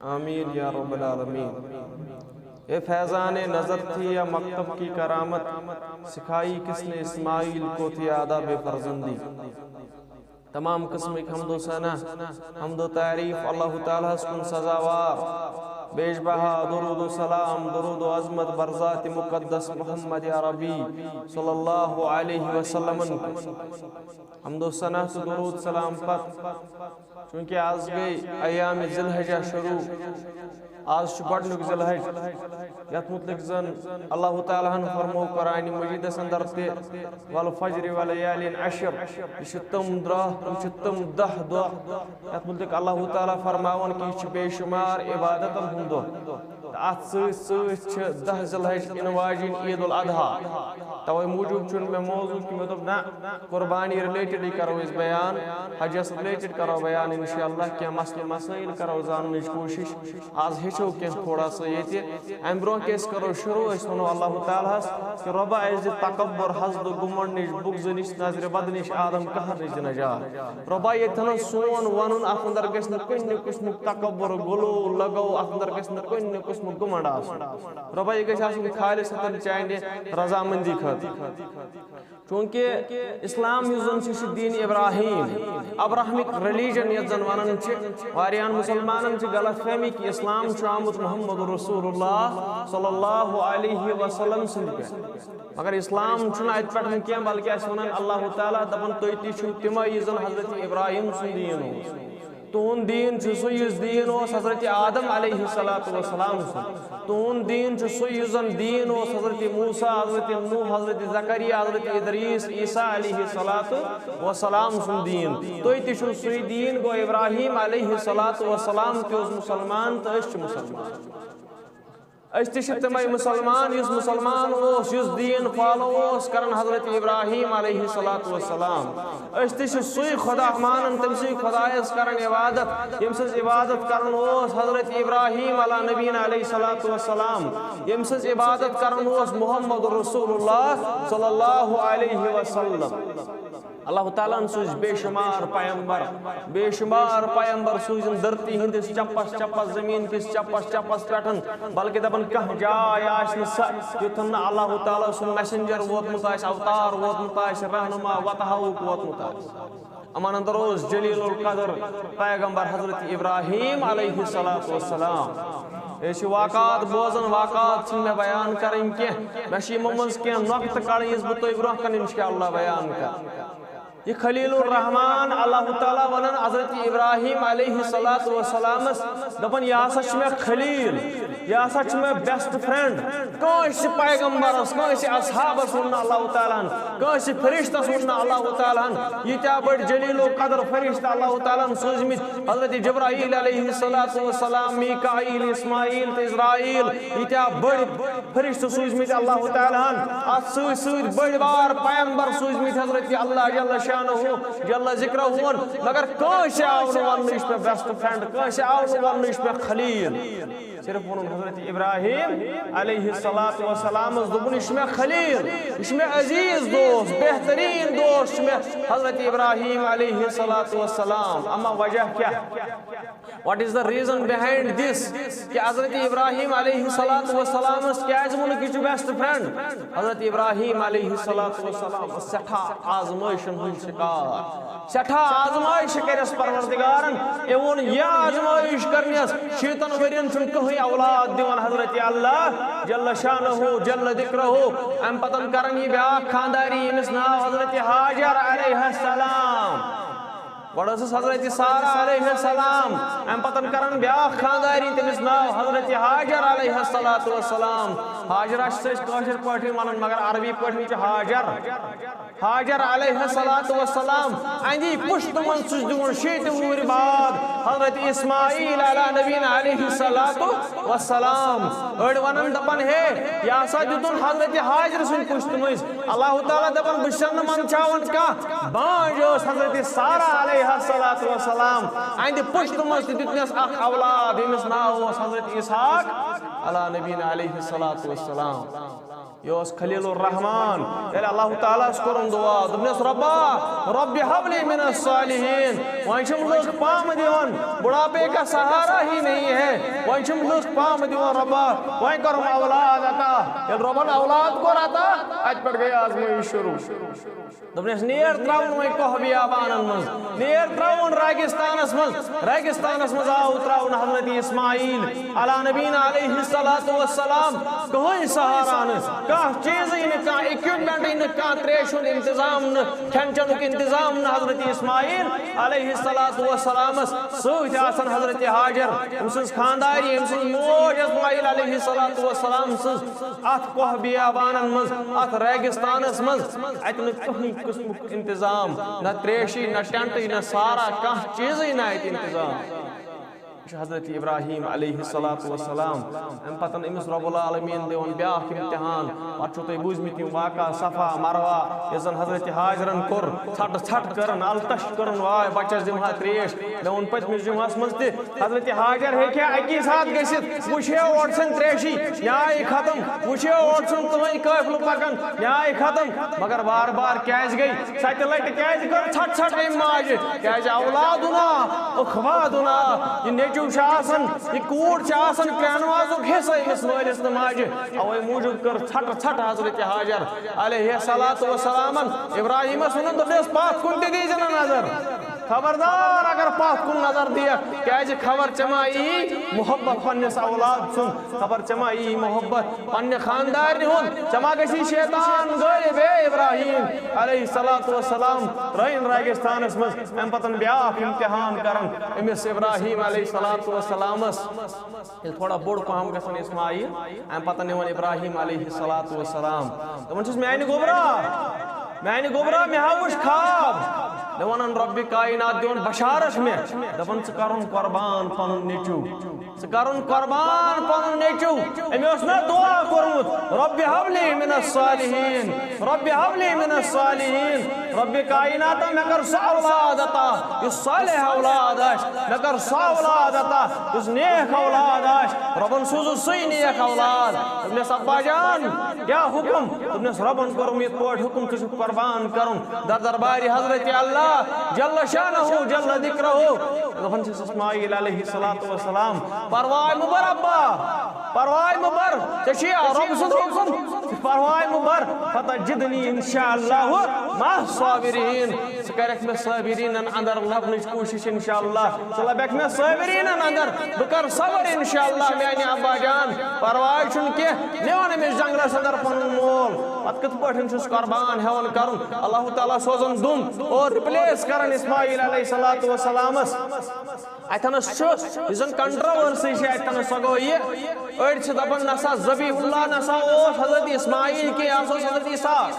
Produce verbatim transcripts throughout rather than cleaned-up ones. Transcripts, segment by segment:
آمین یا رب العالمین۔ اے فیضان نظر تھی یا مکتب کی کرامت، سکھائی کس نے اسماعیل کو تھی آداب فرزندی۔ تمام قسمک حمد و ثنا، حمد و تعریف اللہ تعالیٰ ہس کن سزاوار۔ بیش بہا درود و سلام، درود و عظمت بر ذات مقدس محمد عربی صلی اللہ علیہ وسلم۔ حمد و ثنا تہٕ درود سلام پتہٕ، چونکہ آز گٔے ایام ذی الحجہ شروع، آز چھُ گۄڈٕنیُک ذی الحج، یتھ متعلق زن اللہ تعالیٰ ہن فرمو قرآن مجیدس اندر تہِ، "والفجر ولیال عشر"، یہِ چھِ تِم دہ، یہِ چھِ تِم دہ دۄہ، یتھ متعلق اللہ تعالیٰ فرماوان کہِ یہِ چھُ بے شمار عبادتن ہُنٛد دۄہ۔ تہٕ اتھ سۭتۍ سۭتۍ چھِ دہ ذی الحج یِنہٕ واجیٚنۍ عید الاضحیٰ۔ توے موٗجوٗب چھُنہٕ مےٚ موضوع کہِ مےٚ دوٚپ، نہ، قربانی related ٕے کرو أسۍ بیان، حجس related کرو بیان انشاءاللہ، کینٛہہ مسلہٕ مسٲیل کرو زاننٕچ کوٗشش۔ آز ہیٚچھو کینٛہہ تھوڑا سا ییٚتہِ۔ امہِ برونٛہہ کہِ أسۍ کرو شروع، أسۍ ونو اللہ تعالیٰ ہس کہِ رۄبا، اَسہِ دِ تکبر، حسد و گُمنڈ نِش، بغضہٕ نِش، نظرِ بد نِش، آدم قہر نِش دِ نجات۔ رۄبا، ییٚتٮ۪ن سون ونُن، اتھ اندر گژھِ نہٕ کُنہِ قٕسمُک تکبر، غلو، لگو، اتھ اندر گژھِ نہٕ کُنہِ قٕسمُک گُمنڈ آسُن۔ رۄبا، یہِ گژھِ آسُن خالصتاً چانہِ رضامندی خٲطرٕ۔ چونکہ اسلام یُس زن چھُ، یہِ چھُ دین ابراہیم، ابراہمک religion یتھ زن ونان چھِ۔ واریاہن مسلمانن چھِ غلط فہمی کہ اسلام چھُ آمُت محمد رسول اللہ صلی اللہ علیہ وسلم سٕنٛدِ پٮ۪ٹھ۔ مگر اسلام چھُنہٕ اتہِ پٮ۪ٹھ کینٛہہ، بلکہ اسہِ ونان اللہ تعالیٰ، دپان، تُہۍ تہِ چھِو تِمے یُس زن حضرت ابراہیم سُنٛد دین اوس۔ تُہُنٛد دین چھُ سُہ یُس دین اوس حضرت آدم علیہ الصلوۃ والسلام سُنٛد۔ تُہُنٛد دین چھُ سُہ یُس زن دین اوس حضرت موسیٰ، حضرت نوح، حضرت زکریا، حضرت ادریس، عیسیٰ علیہ الصلوۃ والسلام سُنٛد دین۔ تُہۍ تہِ چھِو سُے دین، گوٚو ابراہیم علیہ الصلوۃ والسلام تہِ اوس مسلمان تہٕ أسۍ چھِ مسلمان۔ أسۍ تہِ چھِ تِمے مسلمان، یُس مسلمان اوس، یُس دین follow اوس کران حضرت ابراہیم علیہ الصلوۃ والسلام۔ أسۍ تہِ چھِ سُے خدا مانان، تٔمۍ سٕے خدایس کران عبادت، ییٚمۍ سٕنٛز عبادت کران اوس حضرت ابراہیم علی نبینا علیہ الصلوۃ والسلام، ییٚمۍ سٕنٛز عبادت کران اوس محمد رسول اللہ صلی اللہ علیہ وسلم۔ اللہ تعالیٰ ہن سوٗزۍ بے شمار پیغمبر، بے شمار پیغمبر سوٗزِن دھرتی ہٕنٛدِس چپس چپس، زمین کِس چپس چپس پٮ۪ٹھ، بلکہ دپان کانٛہہ جاے آسہِ نہٕ سۄ، یوٚتن نہٕ اللہ تعالیٰ سُنٛد messenger ووتمُت آسہِ، اوتار ووتمُت آسہِ، رہنما وتہٕ ہاوُک ووتمُت آسہِ۔ یِمن اندر اوس جلیل القدر پیغمبر حضرت ابراہیم علیہ الصلوۃ والسلام۔ أسۍ چھِ واقعات بوزان، واقعات چھِنہٕ مےٚ بیان کرٕنۍ کینٛہہ، مےٚ چھِ یِمو منٛز کینٛہہ نۄقطہٕ کڑٕنۍ، یُس بہٕ تۄہہِ برونٛہہ کنہِ انشاءاللہ بیان کرٕ۔ یہِ خلیل الرحمان، اللہ تعالیٰ ونان حضرت ابراہیم علیہ الصلوۃ والسلامس، دپان، یہِ ہسا چھُ مےٚ خلیل، یہِ ہسا چھُ مےٚ best friend۔ کٲنٛسہِ پیغمبرس، کٲنٛسہِ اصحابس ووٚن نہٕ اللہ تعالیٰ ہن، کٲنٛسہِ فرشتس ووٚن نہٕ اللہ تعالیٰ ہن، ییٖتیٛاہ بٔڑۍ جلیل القدر فرشتہٕ اللہ تعالیٰ ہن سوٗزمٕتۍ، حضرت جبرائیل علیہ الصلوۃ والسلام، میکائیل، اسماعیل تہٕ عزرائیل، ییٖتیٛاہ بٔڑۍ فرشتہٕ سوٗزمٕتۍ اللہ تعالیٰ ہن، اتھ سۭتۍ سۭتۍ بٔڑۍ بار پیغمبر سوٗزمٕتۍ حضرت اللہ جل شانہ جل ذکرہ ہن، مگر کٲنٛسہِ آو نہٕ وننہٕ یہِ چھُ مےٚ best friend، کٲنٛسہِ آو نہٕ وننہٕ یہِ چھُ مےٚ خلیل۔ صرف ووٚنُن حضرت ابراہیم علیہ الصلوۃ والسلامس، دوٚپُن، یہِ چھُ مےٚ خلیل، یہِ چھُ مےٚ عزیز دوست، بہترین دوست چھُ مےٚ حضرت ابراہیم علیہ الصلوۃ والسلام۔ اما وجہ کیٛاہ؟ What is the reason behind this؟ کہ حضرت ابراہیم علیہ الصلوۃ والسلامس کیٛازِ ووٚنُکھ یہِ چھُ best friend؟ حضرت ابراہیم علیہ الصلوۃ والسلام اوس سٮ۪ٹھاہ آزمٲیشن ہُنٛد شکار، سٮ۪ٹھاہ آزمٲیش کٔرِس پروردگارن۔ أمۍ ووٚن، یہِ آزمٲیش کرنس شیٖتن ؤرین چھُنہٕ کٕہٕنۍ اولاد دِوان حضرت اللہ جل شانہ جل ذکرہ۔ امہِ پتن کرن یہِ بیٛاکھ خانداری، ییٚمِس ناو حضرت ہاجر علیہ السلام۔ گۄڈٕ ٲسٕس حضرت سارہ علیہ السلام، امہِ پتن کرن بیٛاکھ خانداری، تٔمِس ناو حضرت ہاجر علیہ الصلوۃ والسلام۔ ہاجرہ چھِ أسۍ کٲشِر پٲٹھۍ ونان، مگر عربی پٲٹھۍ چھُ ہاجر۔ ہاجر علیہ الصلوۃ والسلام، اَہَندِ پُشتہٕ منٛز چھُس دِوان شیٚیہِ تہِ وُہٕرۍ بعد حضرت اسماعیل علی نبینا علیہ الصلوۃ والسلام۔ أڑۍ ونان دپان، ہے، یہِ ہسا دیُتُن حضرت ہاجر سٕنٛدِ پُشتہٕ مٔنٛزۍ۔ اللہ تعالیٰ دپان، بہٕ چھُسن نہٕ منٛدچھاوان کانٛہہ۔ بانٛجھ ٲس حضرت سارہ علیہ الصلوۃ والسلام، اَہَندِ پُشتہٕ منٛز تہِ دیُتنس اکھ اولاد، ییٚمِس ناو اوس حضرت اسحاق علی نبینا علیہ الصلوۃ والسلام۔ یہِ اوس خلیل الرحمان۔ ییٚلہِ اللہ تعالیٰ ہس کوٚرُن دُعا، دوٚپنس، رۄبا، رب حب لی من الصالحین۔ وۄنۍ چھِم لُکھ پامہٕ دِوان، بڑھاپے کا سہارا ہی نہیں ہے۔ وۄنۍ چھِم لُکھ پامہٕ دِوان رۄبا، وۄنۍ کَرُم اولاد عطا۔ ییٚلہِ رۄبَن اولاد کوٚر عطا، اَتہِ پٮ۪ٹھ گٔے آزمٲیِش شروٗع۔ دوٚپنَس، "نیر ترٛاوُن وۄنۍ کوہ بیابانَن منٛز، نیر ترٛاوُن ریگِستانَس منٛز۔" ریگِستانَس منٛز آو ترٛاونہٕ حضرت اسماعیل علیٰ نبینا علیہ الصلوۃ والسلام۔ کٕہٕنۍ سہارا نہٕ، کانٛہہ چیٖزٕے نہٕ، کانٛہہ اِکوِپمٮ۪نٛٹٕے نہٕ، کانٛہہ ترٛیشہِ ہُنٛد اِنتظام نہٕ، کھٮ۪ن چٮ۪نُک اِنتظام نہٕ۔ حضرت اسماعیل علیہ الصلوۃ والسلامَس سۭتۍ آسان حضرت ہاجر، أمۍ سٕنٛز خانٛدارِ، أمۍ سٕنٛز موج اسماعیل علیہ الصلوۃ والسلام سٕنٛز، اَتھ کوہ بیابانَن منٛز، اَتھ ریگِستانَس منٛز، اَتہِ نہٕ کٕہٕنۍ قٕسمُک اِنتظام، نہ ترٛیشی، نہ ٹٮ۪نٹٕے، نہ سارا، کانٛہہ چیٖزٕے نہ اَتہِ اِنتظام۔ یہِ چھُ حضرت ابراہیم علیہ الصلوۃ والسلام۔ اَمہِ پَتہٕ أمِس رب العالمین دِوان بیٛاکھ اِمتِحان۔ پَتہٕ چھُو تۄہہِ بوٗزمٕتۍ یِم واقعہ صفا مروہ، یُس زَن حضرت ہاجرَن کوٚر، ژھٹہٕ ژھٹہٕ کٔرٕن، التش کٔرٕن، واے بَچَس دِمہٕ ہا ترٛیش۔ مےٚ ووٚن پٔتمِس جُمعَس منٛز تہِ، حضرت ہاجر ہیٚکہِ ہا اَکی ساتہٕ گٔژھِتھ، وٕچھِ ہے اورٕ چھَنہٕ ترٛیشی، نیاے ختم، وٕچھِ ہے اورٕ چھُنہٕ کٕہٕنۍ قٲفلہٕ پَکان، نیاے ختم۔ مگر بار بار کیٛازِ گٔے؟ سَتہِ لَٹہِ کیٛازِ کٔر ژھٹہٕ ژھٹہٕ أمۍ ماجہِ؟ کیٛازِ اولادنا اخواتنا، یہِ نیٚچوٗ چھُ آسان، یہِ کوٗر چھِ آسان کرٛٮ۪ہنہٕ مازُک حصہٕ أمِس مٲلِس تہٕ ماجہِ۔ اَوَے موٗجوٗب کٔر ژھٹہٕ ژھٹہٕ حضرت ہاجر علیہ الصلوۃ والسلامَن۔ ابراہیٖمَس ووٚنُن، دوٚپنَس، "پَتھ کُن تہِ دیٖزِ نہٕ نظر۔ خبردار اگر پَتھ کُن نظر دِیَکھ، کیٛازِ خبر ژےٚ ما یی محبت پنٛنِس اولاد سُنٛد، خبر ژےٚ ما یی محبت پنٛنہِ خانٛدارنہِ ہُنٛد، ژےٚ ما گژھی شیطان غٲلب، اے ابراہیٖم علیہ الصلوۃ والسلام۔" ترٛٲیِن ریگِستانَس منٛز، اَمہِ پَتَن بیٛاکھ اِمتِحان کَرَن أمِس ابراہیٖم علیہ الصلوۃ والسلامَس۔ ییٚلہِ تھوڑا بوٚڑ پَہَم گژھان اسماعیل، اَمہِ پَتہٕ نِوان ابراہیٖم علیہ الصلوۃ والسلام۔ دَپان چھُس، "میٛانہِ گوٚبرا، میٛانہِ گوٚبرا، مےٚ ہا وُچھ خواب۔" مےٚ وَنان رۄبِ کاینات دِوان بشارت مےٚ، دَپان، "ژٕ کَرُن قۄربان پَنُن نیٚچوٗ، ژٕ کَرُن قۄربان پَنُن نیٚچوٗ۔" أمۍ اوس نہ دُعا کوٚرمُت، "رۄبِ حبلی من الصالحین، رۄبِ حبلی من الصالحین۔" رۄبِ کایناتہ، مےٚ کر سُہ اولاد عطا یُس صالح اولاد آسہِ، مےٚ کر سُہ اولاد عطا یُس نیک اولاد آسہِ۔ رۄبن سوٗزُن سُے نیک اولاد۔ دوٚپنس، "ابا جان، کیٛاہ حُکم؟" دوٚپنس، "رۄبن کوٚرُم یِتھ پٲٹھۍ حُکم، ژٕ چھُکھ قۄربان کرُن در دربارِ حضرت اللہ جل شانہ جل ذکرہ۔" دَپان چھِس اسماعیل علیہ الصلوۃ والسلام، "پرواے مہٕ بر ابا، پرواے مہٕ بر، ژےٚ چھُے رۄب سُنٛد حُکم، پرواے مہٕ بر، فتجدنی ان شاء اللہ مع الصابرین۔" ژٕ کَرَکھ مےٚ صٲبریٖنَن اَندَر لَبنٕچ کوٗشِش اِنشاءاللہ۔ ژٕ لَبَکھ مےٚ صٲبریٖنَن اَندَر۔ بہٕ کَرٕ صبر اِنشاءاللہ میٛانہِ ابا جان۔ پَرواے چھُنہٕ کینٛہہ۔ نِوان أمِس جنٛگلَس اَندَر پَنُن مول۔ پَتہٕ کِتھ پٲٹھۍ چھُس قۄربان ہٮ۪وان کَرُن؟ اللہ تعالیٰ سوزان دُم اور رِپلیس کَران اسماعیل علیہ الصلوۃ والسلامَس۔ اَتھَنَس چھُ، یُس زَن کنٹروؤرسی چھِ اَتھَنَس، سۄ گوٚو یہِ، أڑۍ چھِ دَپان، نہ سا ذبیح اللہ نہ سا اوس حضرت اسماعیل کینٛہہ، یہِ ہسا اوس حضرت اسحاق۔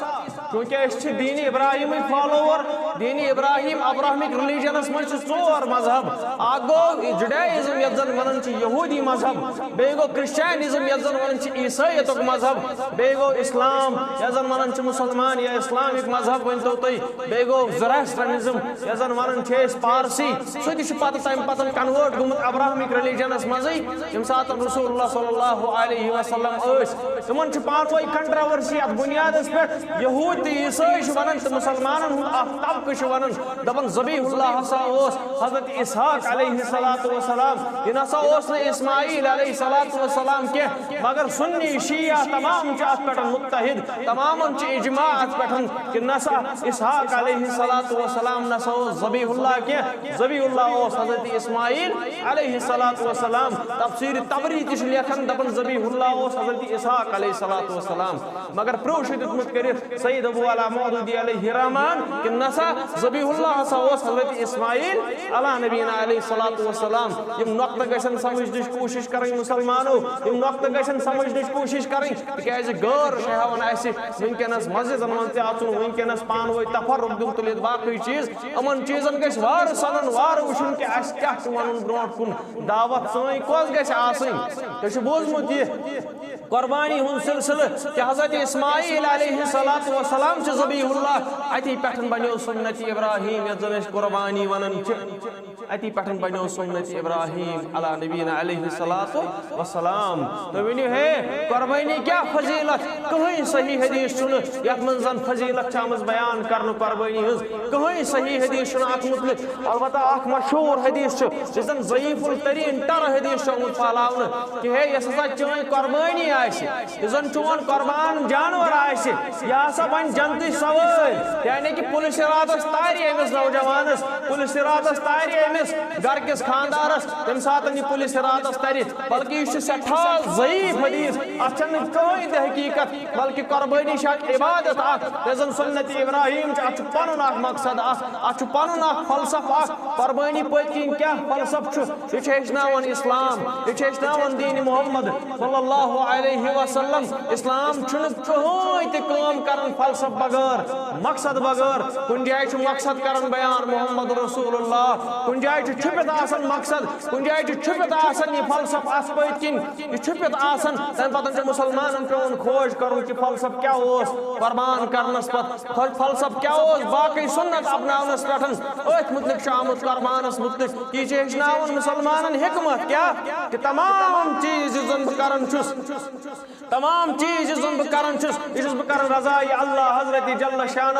چونکہ أسۍ چھِ دیٖنِ ابراہیٖمٕکۍ فالوور، دیٖنِ ابراہیٖم، ابراہمِک ریلیجنس منٛز چھِ ژور مذہب۔ اکھ گوٚو جُڈایزم، یَتھ زَن وَنان چھِ یہوٗدی مذہب، بیٚیہِ گوٚو کرسچینزم، یَتھ زَن وَنان چھِ عیسٲیتُک مذہب، بیٚیہِ گوٚو اسلام، یَتھ زَن وَنان چھِ مُسلمان یا اسلامِک مذہب، ؤنۍ تو تُہۍ، بیٚیہِ گوٚو زوراسترنزم، یَتھ زَن وَنان چھِ أسۍ پارسی، سُہ تہِ چھُ پَتہٕ تَمہِ پَتہٕ کنوٲرٹ گوٚمُت ابراہمِک ریلیجنس منٛزٕے۔ ییٚمہِ ساتہٕ رسول اللہ صلی اللہ علیہ وسلم ٲسۍ، تِمن چھِ پانہٕ ؤنۍ کنٹروورسی اَتھ بُنیادس پٮ۪ٹھ۔ یہوٗد تہٕ عیسٲے چھِ وَنان تہٕ مُسلمانن ہُنٛد اکھ طبقہٕ چھُ وَنان، دَپان ذبیح اللہ ہسا اوس حضرت اسحاق علیہ الصلوۃ والسلام، یہِ نہ سا اوس نہٕ اسماعیل علیہ الصلوۃ والسلام کینٛہہ۔ مگر سُنی شیعہ تمام چھِ اَتھ پٮ۪ٹھ متحد، تمامن چھِ اجماع اَتھ پٮ۪ٹھ کہِ نہ سا اسحاق علیہ الصلوۃ والسلام نہ سا اوس ذبیح اللہ کینٛہہ، ذبیح اللہ اوس حضرت اسماعیل علیہ الصلوۃ والسلام۔ تفسیر طبری تہِ چھُ لیکھان، دَپان ذبیح اللہ اوس حضرت اسحاق علیہ الصلوۃ والسلام۔ مگر پرٛو چھُ دیُتمُت کٔرِتھ سید ابو علا مودودی علیہ الرحمان کہِ نہ سا، ذبیح اللہ ہسا اوس حضرت اسماعیل علیٰ نبینا علیہ الصلوۃ والسلام۔ یِم نۄقطہٕ گژھن سمجھنٕچ کوٗشِش کرٕنۍ مُسلمانو، یِم نۄقطہٕ گژھن سمجھنٕچ کوٗشِش کرٕنۍ، تِکیازِ غٲر چھِ ہٮ۪وان اَسہِ وٕنکیٚنس مسجدن منٛز تہِ اَژُن، وٕنکیٚنس پانہٕ ؤنۍ تفرق دیُن تُلِتھ، باقٕے چیٖز۔ یِمن چیٖزن گژھِ وارٕ سنُن، وارٕ وٕچھُن کہِ اَسہِ کیٛاہ چھُ وَنُن برونٛٹھ کُن، دعوت سٲنۍ کۄس گژھِ آسٕنۍ۔ تُہۍ چھُ بوٗزمُت یہِ قۄربانی ہُنٛد سلسلہٕ کہِ حضرت اسماعیل علیہ الصلوۃ والسلام چھِ ذبیح اللہ، اَتی پٮ۪ٹھ بنیو سُنت ابراہیم، یَتھ زَن أسۍ قۄربانی وَنان چھِ۔ اتی پٮ۪ٹھ بنیو سنت ابراہیم علی نبینا علیہ الصلوۃ والسلام۔ تُہۍ ؤنِو ہے، قربٲنی کیٛاہ فضیلت؟ کٕہٕنۍ صحیح حدیث چھُنہٕ یَتھ منٛز زَن فضیلت چھِ آمٕژ بیان کرنہٕ قربٲنی ہٕنٛز۔ کٕہٕنۍ صحیح حدیث چھُنہٕ اَتھ مُتعلِق۔ البتہ اکھ مشہوٗر حدیث چھُ، یُس زَن ضعیف الترین ٹرٕ حدیث چھُ آمُت پھٔہلاونہٕ، کہِ ہے، یۄس ہسا چٲنۍ قربٲنی آسہِ، یُس زَن چون قربان جانور آسہِ، یہِ ہسا بنہِ جنتٕچ سوٲرۍ۔ یعنی کہِ پُلہِ صراطس تارِ أمِس نوجوانس، پُلہِ صراطس تارِ أمِس گرٕ کِس خاندارس، تَمہِ ساتہٕ یہِ پُلہِ صراطس ترِ۔ بلکہِ یہِ چھُ سٮ۪ٹھاہ ضعیف حدیث، اَتھ چھَنہٕ کٕہٕنۍ تہِ حقیٖقت، بلکہِ قربٲنی چھِ اکھ عبادت اکھ، یۄس زَن سنت ابراہیم چھِ، اَتھ چھُ پنُن اکھ مقصد اکھ، اَتھ چھُ پنُن اکھ فلسفہٕ اکھ۔ قربٲنی پٔتۍ کِنۍ کیٛاہ فلسفہٕ چھُ؟ یہِ چھُ ہیٚچھناوان اسلام، یہِ چھُ ہیٚچھناوان دین محمد صلی اللہ علیہ وسلم۔ اسلام چھُنہٕ کٕہٕنۍ تہِ کٲم کران فلسفہٕ بغٲر، مقصد بغٲر۔ کُنہِ جایہِ چھُ مقصد کران بیان محمد رسول اللہ، کُنہِ جایہِ چھُ چھُپِتھ آسان مقصد، کُنہِ جایہِ چھُ چھُپِتھ آسان یہِ فلسفہٕ اَتھ پٔتۍ کِنۍ، یہِ چھُپِتھ آسان۔ تَمہِ پَتہٕ چھُ مُسلمانن پٮ۪وان کھوج کَرُن کہِ فلسفہٕ کیٛاہ اوس قربان کرنَس پَتہٕ، فل-، فلسفہٕ کیٛاہ اوس باقٕے سُنت اپناونَس پٮ۪ٹھ۔ أتھۍ مُتعلِق چھُ آمُت قربانَس مُتعلِق۔ یہِ چھُ ہیٚچھناوُن مُسلمانَن حکمت کیٛاہ، کہِ تمام چیٖز یُس زَن بہٕ کران چھُس، تمام چیٖز یُس زَن بہٕ کران چھُس، یہِ چھُس بہٕ کران رضایہِ اللہ حضرت جل شانہ،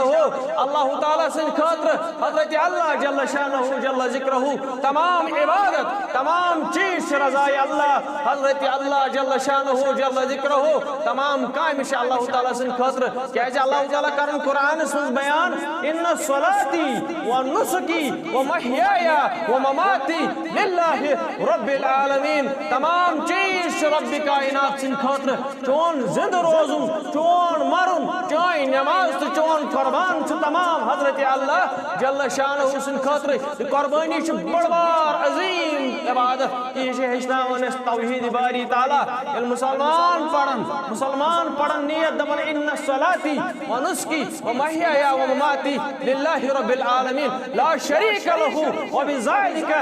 اللہ تعالیٰ سٕنٛدِ خٲطرٕ۔ حضرت اللہ جل شانہ جل ذکرہ، تمام عبادت، تمام چیٖز چھِ رضایہِ اللہ حضرت اللہ جل شانہ جل ذکرہ، تمام کامہِ چھِ اللہ تعالیٰ سٕنٛدِ خٲطرٕ۔ کیٛازِ اللہ تعالیٰ کران قرآنَس منٛز بیان، ان صلاتی و نسکی و محیایا و مماتی للہ رب العالمین۔ تمام چیٖز چھِ رب کائنات سٕنٛدِ خٲطرٕ۔ چون زِنٛدٕ روزُن، چون مَرُن، چٲنۍ نٮ۪ماز تہٕ چون قۄربان چھُ تمام حضرت اللہ جل شانہ سٕنٛدِ خٲطرٕ۔ یہِ قۄربٲنی چھِ بٔڑ بار عظیٖم عبادت۔ یہِ چھِ ہیٚچھناوان اَسہِ توحیٖد باری تعالیٰ۔ ییٚلہِ مُسلمان پَرَن، مُسلمان پَرَن نیت، دَپَن، ان صلاتی و نسکی و محیایا و مماتی للہ رب العالمین لا شریک لہ و بذالک۔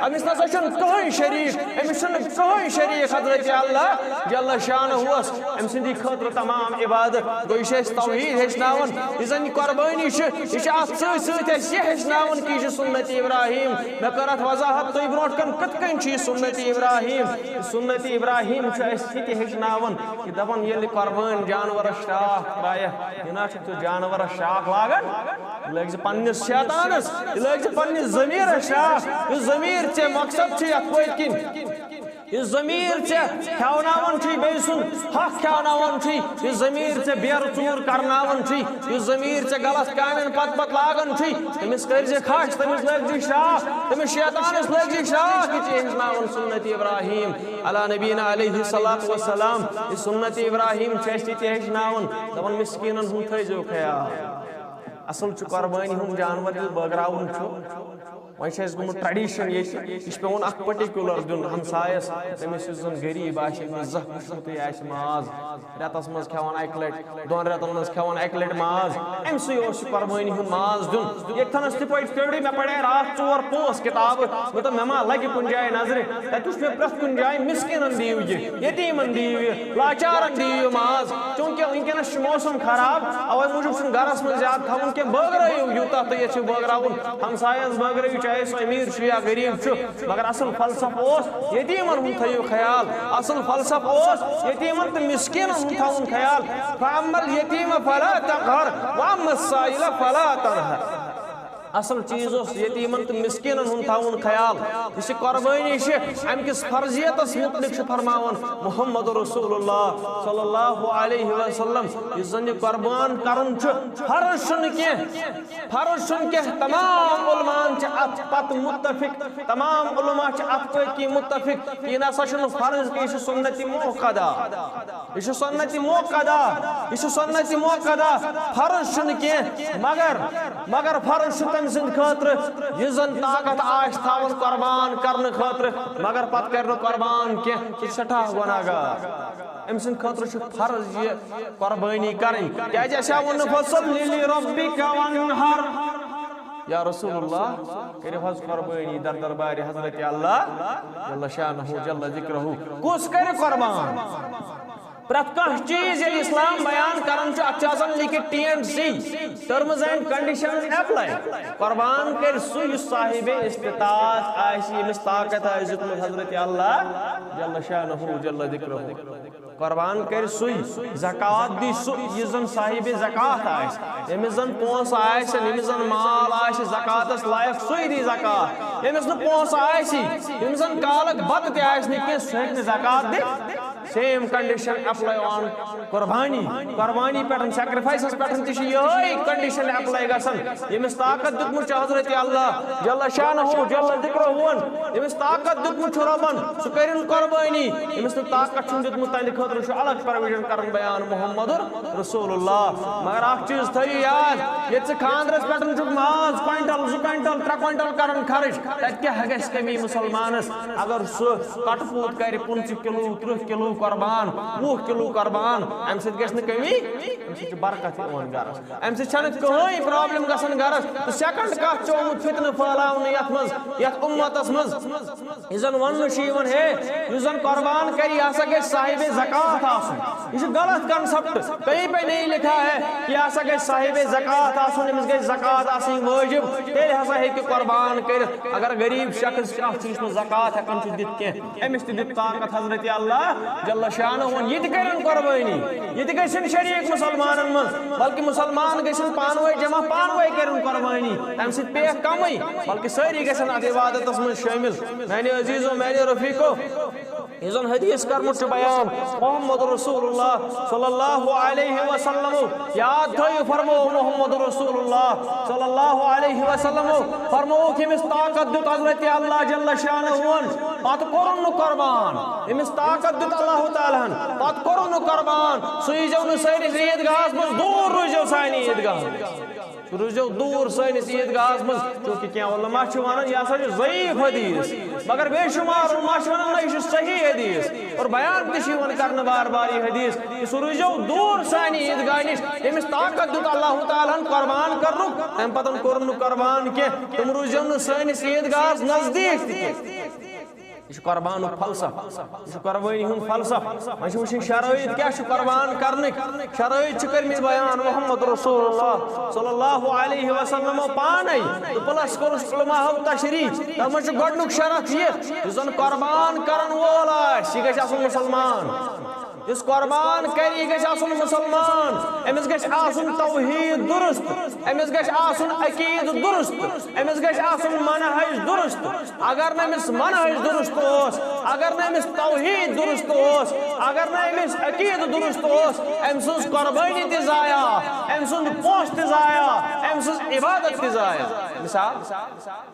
أمِس نہ سا چھُنہٕ کٕہٕنۍ شریٖک، أمِس چھُنہٕ کٕہٕنۍ شریٖک حضرت اللہ جل شانہ ہس۔ أمۍ سٕنٛدی خٲطرٕ تمام عبادت۔ گوٚو، یہِ چھِ اَسہِ توحیٖد ہیٚچھناوان۔ یُس زَن یہِ قۄربٲنی چھِ، یہِ چھِ اَتھ سۭتۍ سۭتۍ اَسہِ یہِ ہیٚچھناوان کہِ یہِ چھِ سُنت ابراہیم۔ مےٚ کٔر اَتھ وضاحت تۄہہِ برونٛٹھ کَنہِ کِتھ کٔنۍ چھِ یہِ سُنت ابراہیم۔ یہِ سُنت ابراہیم چھِ اَسہِ یہِ تہِ ہیٚچھناوان کہِ دَپان، ییٚلہِ قۄربٲنۍ جانوَرَس شرٛاکھ ترٛایَکھ، یہِ نہ چھُ ژٕ جانوَرَس شرٛاکھ لاگان، یہِ لٲگۍ زِ پنٛنِس شیطانَس، یہِ لٲگۍ زِ پنٛنِس ضمیٖرَس شرٛاکھ۔ یُس ضمیٖر ژےٚ مقصد چھُ یَتھ پٔتۍ کِنۍ، یُس ضمیٖر ژےٚ کھیٛاوناوان چھُے، بیٚیہِ سُنٛد حق کھیٛاوناوان چھُے، یُس ضمیٖر ژےٚ بیرٕ ژوٗر کرناوان چھُے، یُس ضمیٖر ژےٚ غلط کامٮ۪ن پتہٕ پتہٕ لاگان چھُے، تٔمِس کٔرۍ زِ خش، تٔمِس لٲگۍ زِ شرٛاکھ، تٔمِس شیطانَس لٲگۍ زِ شرٛاکھ۔ یہِ چھِ ہیٚچھناوان سُنت ابراہیم علی نبینا علیہ الصلوۃ والسلام۔ یہِ سُنت ابراہیم چھِ اَسہِ یہِ تہِ ہیٚچھناوان، دَپان، مِسکیٖنَن ہُنٛد تھٲیزیو خیال۔ اصل چھُ قۄربٲنی ہُنٛد جانور ییٚلہِ بٲگراوُن چھُ، وۄنۍ چھُ اَسہِ گوٚمُت tradition ییٚتہِ، یہِ چھُ پٮ۪وان اکھ particular دیُن ہمسایس، تٔمِس یُس زن غریٖب آسہِ، أمِس زانٛہہ وٕچھمُتٕے آسہِ ماز، رٮ۪تس منٛز کھٮ۪وان اکہِ لٹہِ، دۄن رٮ۪تن منٛز کھٮ۪وان اکہِ لٹہِ ماز، أمۍ سٕے اوس یہِ قۄربٲنی ہُنٛد ماز دیُن۔ ییٚتہِ تھنس تہِ پٲٹھۍ پٔرۍ مےٚ، پرے راتھ ژور پانٛژھ کِتابہٕ، مےٚ دوٚپ مےٚ ما لگہِ کُنہِ جایہِ نظرِ، تتہِ وٕچھ مےٚ پرٛٮ۪تھ کُنہِ جایہِ مِسکیٖنن دِیِو یہِ، یتیٖمن دِیِو یہِ، لاچارن دِیِو یہِ ماز۔ چوٗنٛکہِ وٕنکیٚنَس چھُ موسم خراب، اَوَے موٗجوٗب چھُنہٕ گَرَس منٛز زیادٕ تھاوُن کینٛہہ۔ بٲگرٲیِو یوٗتاہ تُہۍ یَژھِو بٲگراوُن، ہمسایَس بٲگرٲیِو، چاہے سُہ أمیٖر چھُ یا غریٖب چھُ۔ مگر اَصٕل فلسفہٕ اوس یتیٖمَن ہُنٛد تھٲیِو خیال، اَصٕل فلسفہٕ اوس یتیٖمَن تہٕ مِسکیٖنَن ہُنٛد تھاوُن خیال۔ فَأَمَّا الْيَتِيمَ فَلَا تَقْهَرْ وَأَمَّا السَّائِلَ فَلَا تَنْهَرْ۔ اصل چیز اوس یتیمن تہٕ مسکینن ہُنٛد تھاوُن خیال۔ یُس یہِ قربٲنی چھِ، امہِ کِس فرضیتس مُتعلق چھُ فرماوان محمد رسول اللہ صلی اللہ علیہ وسلم، یُس زن یہِ قربان کرُن چھُ، فرض چھُنہٕ کینٛہہ، فرض چھُنہٕ کینٛہہ۔ تمام علماءن چھِ اتھ پتہٕ متفق، تمام علماء چھِ اتھ پٔتۍ کِنۍ متفق، یہِ نسا چھُنہٕ فرض کینٛہہ، یہِ چھُ سنت مؤکدہ۔ یہِ چھُ سنت مؤکدہ، یہِ چھُ سنت مؤکدہ، فرض چھُنہٕ کینٛہہ، مگر، مگر فرض چھُ تٔمۍ سٕنٛدِ خٲطرٕ، یُس زن طاقت آسہِ تھاوان قربان کرنہٕ خٲطرٕ، مگر پتہٕ کرِ نہٕ قربان کینٛہہ، سُہ چھُ سٮ۪ٹھاہ گۄناہ گار۔ أمۍ سٕنٛدِ خٲطرٕ چھُ فرض یہِ قربٲنی کرٕنۍ، کیازِ اَسہِ ہا ووٚن نہٕ، "فصل لربک وانحر"۔ یا رسول اللہ، کٔرِو حظ قربٲنی در دربارِ حضرت اللہ جل شانہ جل ذکرہ۔ کُس کرِ قربان؟ پرٛٮ۪تھ کانٛہہ چیٖز ییٚلہِ اسلام بیان کران چھُ، اتھ چھُ آسان لیکھِتھ T and C، terms and conditions apply۔ قربان کرِ سُہ یُس صاحب استطاعت آسہِ، ییٚمِس طاقت آسہِ دیُتمُت حضرت اللہ جل شانہ جل ذکرہ۔ قربان کرِ سُے، زکوٰۃ دی سُہ یُس زن صاحب زکوٰۃ آسہِ، ییٚمِس زن پونٛسہٕ آسن، ییٚمِس زن مال آسہِ زکوٰۃس لایق، سُے دی زکوٰۃ۔ ییٚمِس نہٕ پونٛسہٕ آسہِ، ییٚمِس زن کالُک بتہٕ تہِ آسہِ نہٕ کینٛہہ، سُہ ہیٚکہِ نہٕ زکوٰۃ دِتھ۔ Same condition apply on قربانی۔ قربانی پٮ۪ٹھ، sacrifice پٮ۪ٹھ تہِ چھِ یِہوٚے condition apply گژھان۔ ییٚمِس طاقت دیُتمُت چھُ حضرت اللہ جل شانہ جل ذکرہ، ییٚمِس طاقت دیُتمُت چھُ رۄبن، سُہ کٔرِن قربٲنی۔ ییٚمِس نہٕ طاقت چھُنہٕ دیُتمُت، تہنٛدِ خٲطرٕ چھُ الگ provision کرُن بیان محمد رسول اللہ۔ مگر اکھ چیٖز تھٲیِو یاد، ییٚتہِ ژٕ خانٛدرس پٮ۪ٹھ چھُکھ ماز کوینٹل، زٕ کوینٹل، ترٛےٚ کوینٹل کران خرٕچ، تتہِ کیٛاہ گژھِ کٔمی مسلمانس اگر سُہ کٹہٕ پوٗت کرِ پٕنٛژٕہ کِلوٗ، ترٕٛہ کِلوٗ قربان، وُہ کِلوٗ قربان، امہِ سۭتۍ گژھِ نہٕ کٔمی، امہِ سۭتۍ چھِ برکت یِوان گرس۔ امہِ سۭتۍ چھنہٕ کٕہٕنۍ problem گژھان گرس۔ تہٕ second کتھ چھُ آمُت فتنہٕ پھٔہلاونہٕ یتھ منٛز، یتھ امتس منٛز۔ یُس زن وننہٕ چھُ یِوان، ہے، یُس زن قربان کرِ، یہِ ہسا گژھِ صاحب زکوٰۃ آسُن۔ یہِ چھُ غلط concept۔ کہیں پہ نہیں لکھا ہے کہ یہِ ہسا گژھِ صاحب زکوٰۃ آسُن، أمِس گژھِ زکوٰۃ آسٕنۍ وٲجب، تیٚلہِ ہسا ہیٚکہِ قربان کٔرِتھ۔ اگر غریب شخص کانٛہہ چھُ، یُس نہٕ زکوٰۃ ہٮ۪کان چھُ دِتھ کینٛہہ، أمِس تہِ دیُت طاقت حضرت اللہ جل شانہ ہُن، یہِ تہِ کٔرِن قربٲنی، یہِ تہِ گژھن شریٖک مُسلمانن منٛز، بلکہِ مُسلمان گژھن پانہٕ وٲنۍ جمع، پانہٕ وٲنۍ کٔرِن قربٲنی، تَمہِ سۭتۍ پیٚیَکھ کمٕے، بلکہِ سٲری گژھن اَتھ عبادتس منٛز شٲمِل۔ میانہِ عزیزو، میانہِ رفیقو، یُس زن حدیث کرمُت چھُ بیان محمد رسول اللہ صلی اللہ علیہ وسلم، یاد تھٲیِو، فرمو محمد رسول اللہ صلی اللہ علیہ وسلم، فرمووُکھ، ییٚمِس طاقت دیُت حضرت اللہ جل شانہ ہُن، پتہٕ کوٚرُن نہٕ قربان۔ ییٚمِس طاقت دیُت اللہ تعالیٰ ہن، پتہٕ کوٚرُن نہٕ قربان۔ سُہ ییٖزیو نہٕ سٲنِس عیٖدگاہس منٛز، دوٗر روٗزیو سانہِ عیٖدگاہ۔ سُہ روٗزیو دوٗر سٲنِس عیٖدگاہس منٛز، چوٗنٛکہِ کینٛہہ علماء چھِ ونان، یہِ ہسا چھُ ضعیٖف حدیث۔ مگر بے شمار علماء چھِ ونان، نہ، یہِ چھُ صحیح حدیث۔ اور بیان تہِ چھُ یِوان کرنہٕ بار بار یہِ حدیث، کہِ سُہ روٗزیو دوٗر سانہِ عیٖدگاہ نِش، ییٚمِس طاقت دیُت اللہ تعالیٰ ہن قربان کرنُک، تَمہِ پتہٕ کوٚر نہٕ قربان کینٛہہ۔ تِم روٗزیو نہٕ سٲنِس عیٖدگاہس نزدیٖک تہِ کینٛہہ۔ یہِ چھُ قربانُک فلسفہٕ، یہِ چھُ قربٲنی ہُنٛد فلسفہٕ۔ وۄنۍ چھِ وٕچھِنۍ شرٲیِط کیٛاہ چھُ قربان کرنٕکۍ۔ شرٲیِط چھِ کٔرمٕتۍ بیان محمد رسول اللہ صلی اللہ علیہ وسلمو پانے، تہٕ plus کوٚرُس علماءو تشریح۔ تَتھ منٛز چھُ گۄڈٕنیُک شرط یہِ، یُس زن قربان کرن وول آسہِ، یہِ گژھِ آسُن مُسلمان۔ یُس قربان کرِ، یہِ گژھِ آسُن مُسلمان، أمِس گژھِ آسُن توحیٖد درست، أمِس گژھِ آسُن عقیٖدٕ درست، أمِس گژھِ آسُن منہج درست۔ اگر نہٕ أمِس منہج درست اوس، اگر نہٕ أمِس توحیٖد درست اوس، اگر نہٕ أمِس عقیٖدٕ درست اوس، أمۍ سٕنٛز قۄربٲنی تہِ ضایع، أمۍ سُنٛد پونٛسہٕ تہِ ضایع، أمۍ سٕنٛز عبادت تہِ ضایع۔ مثال،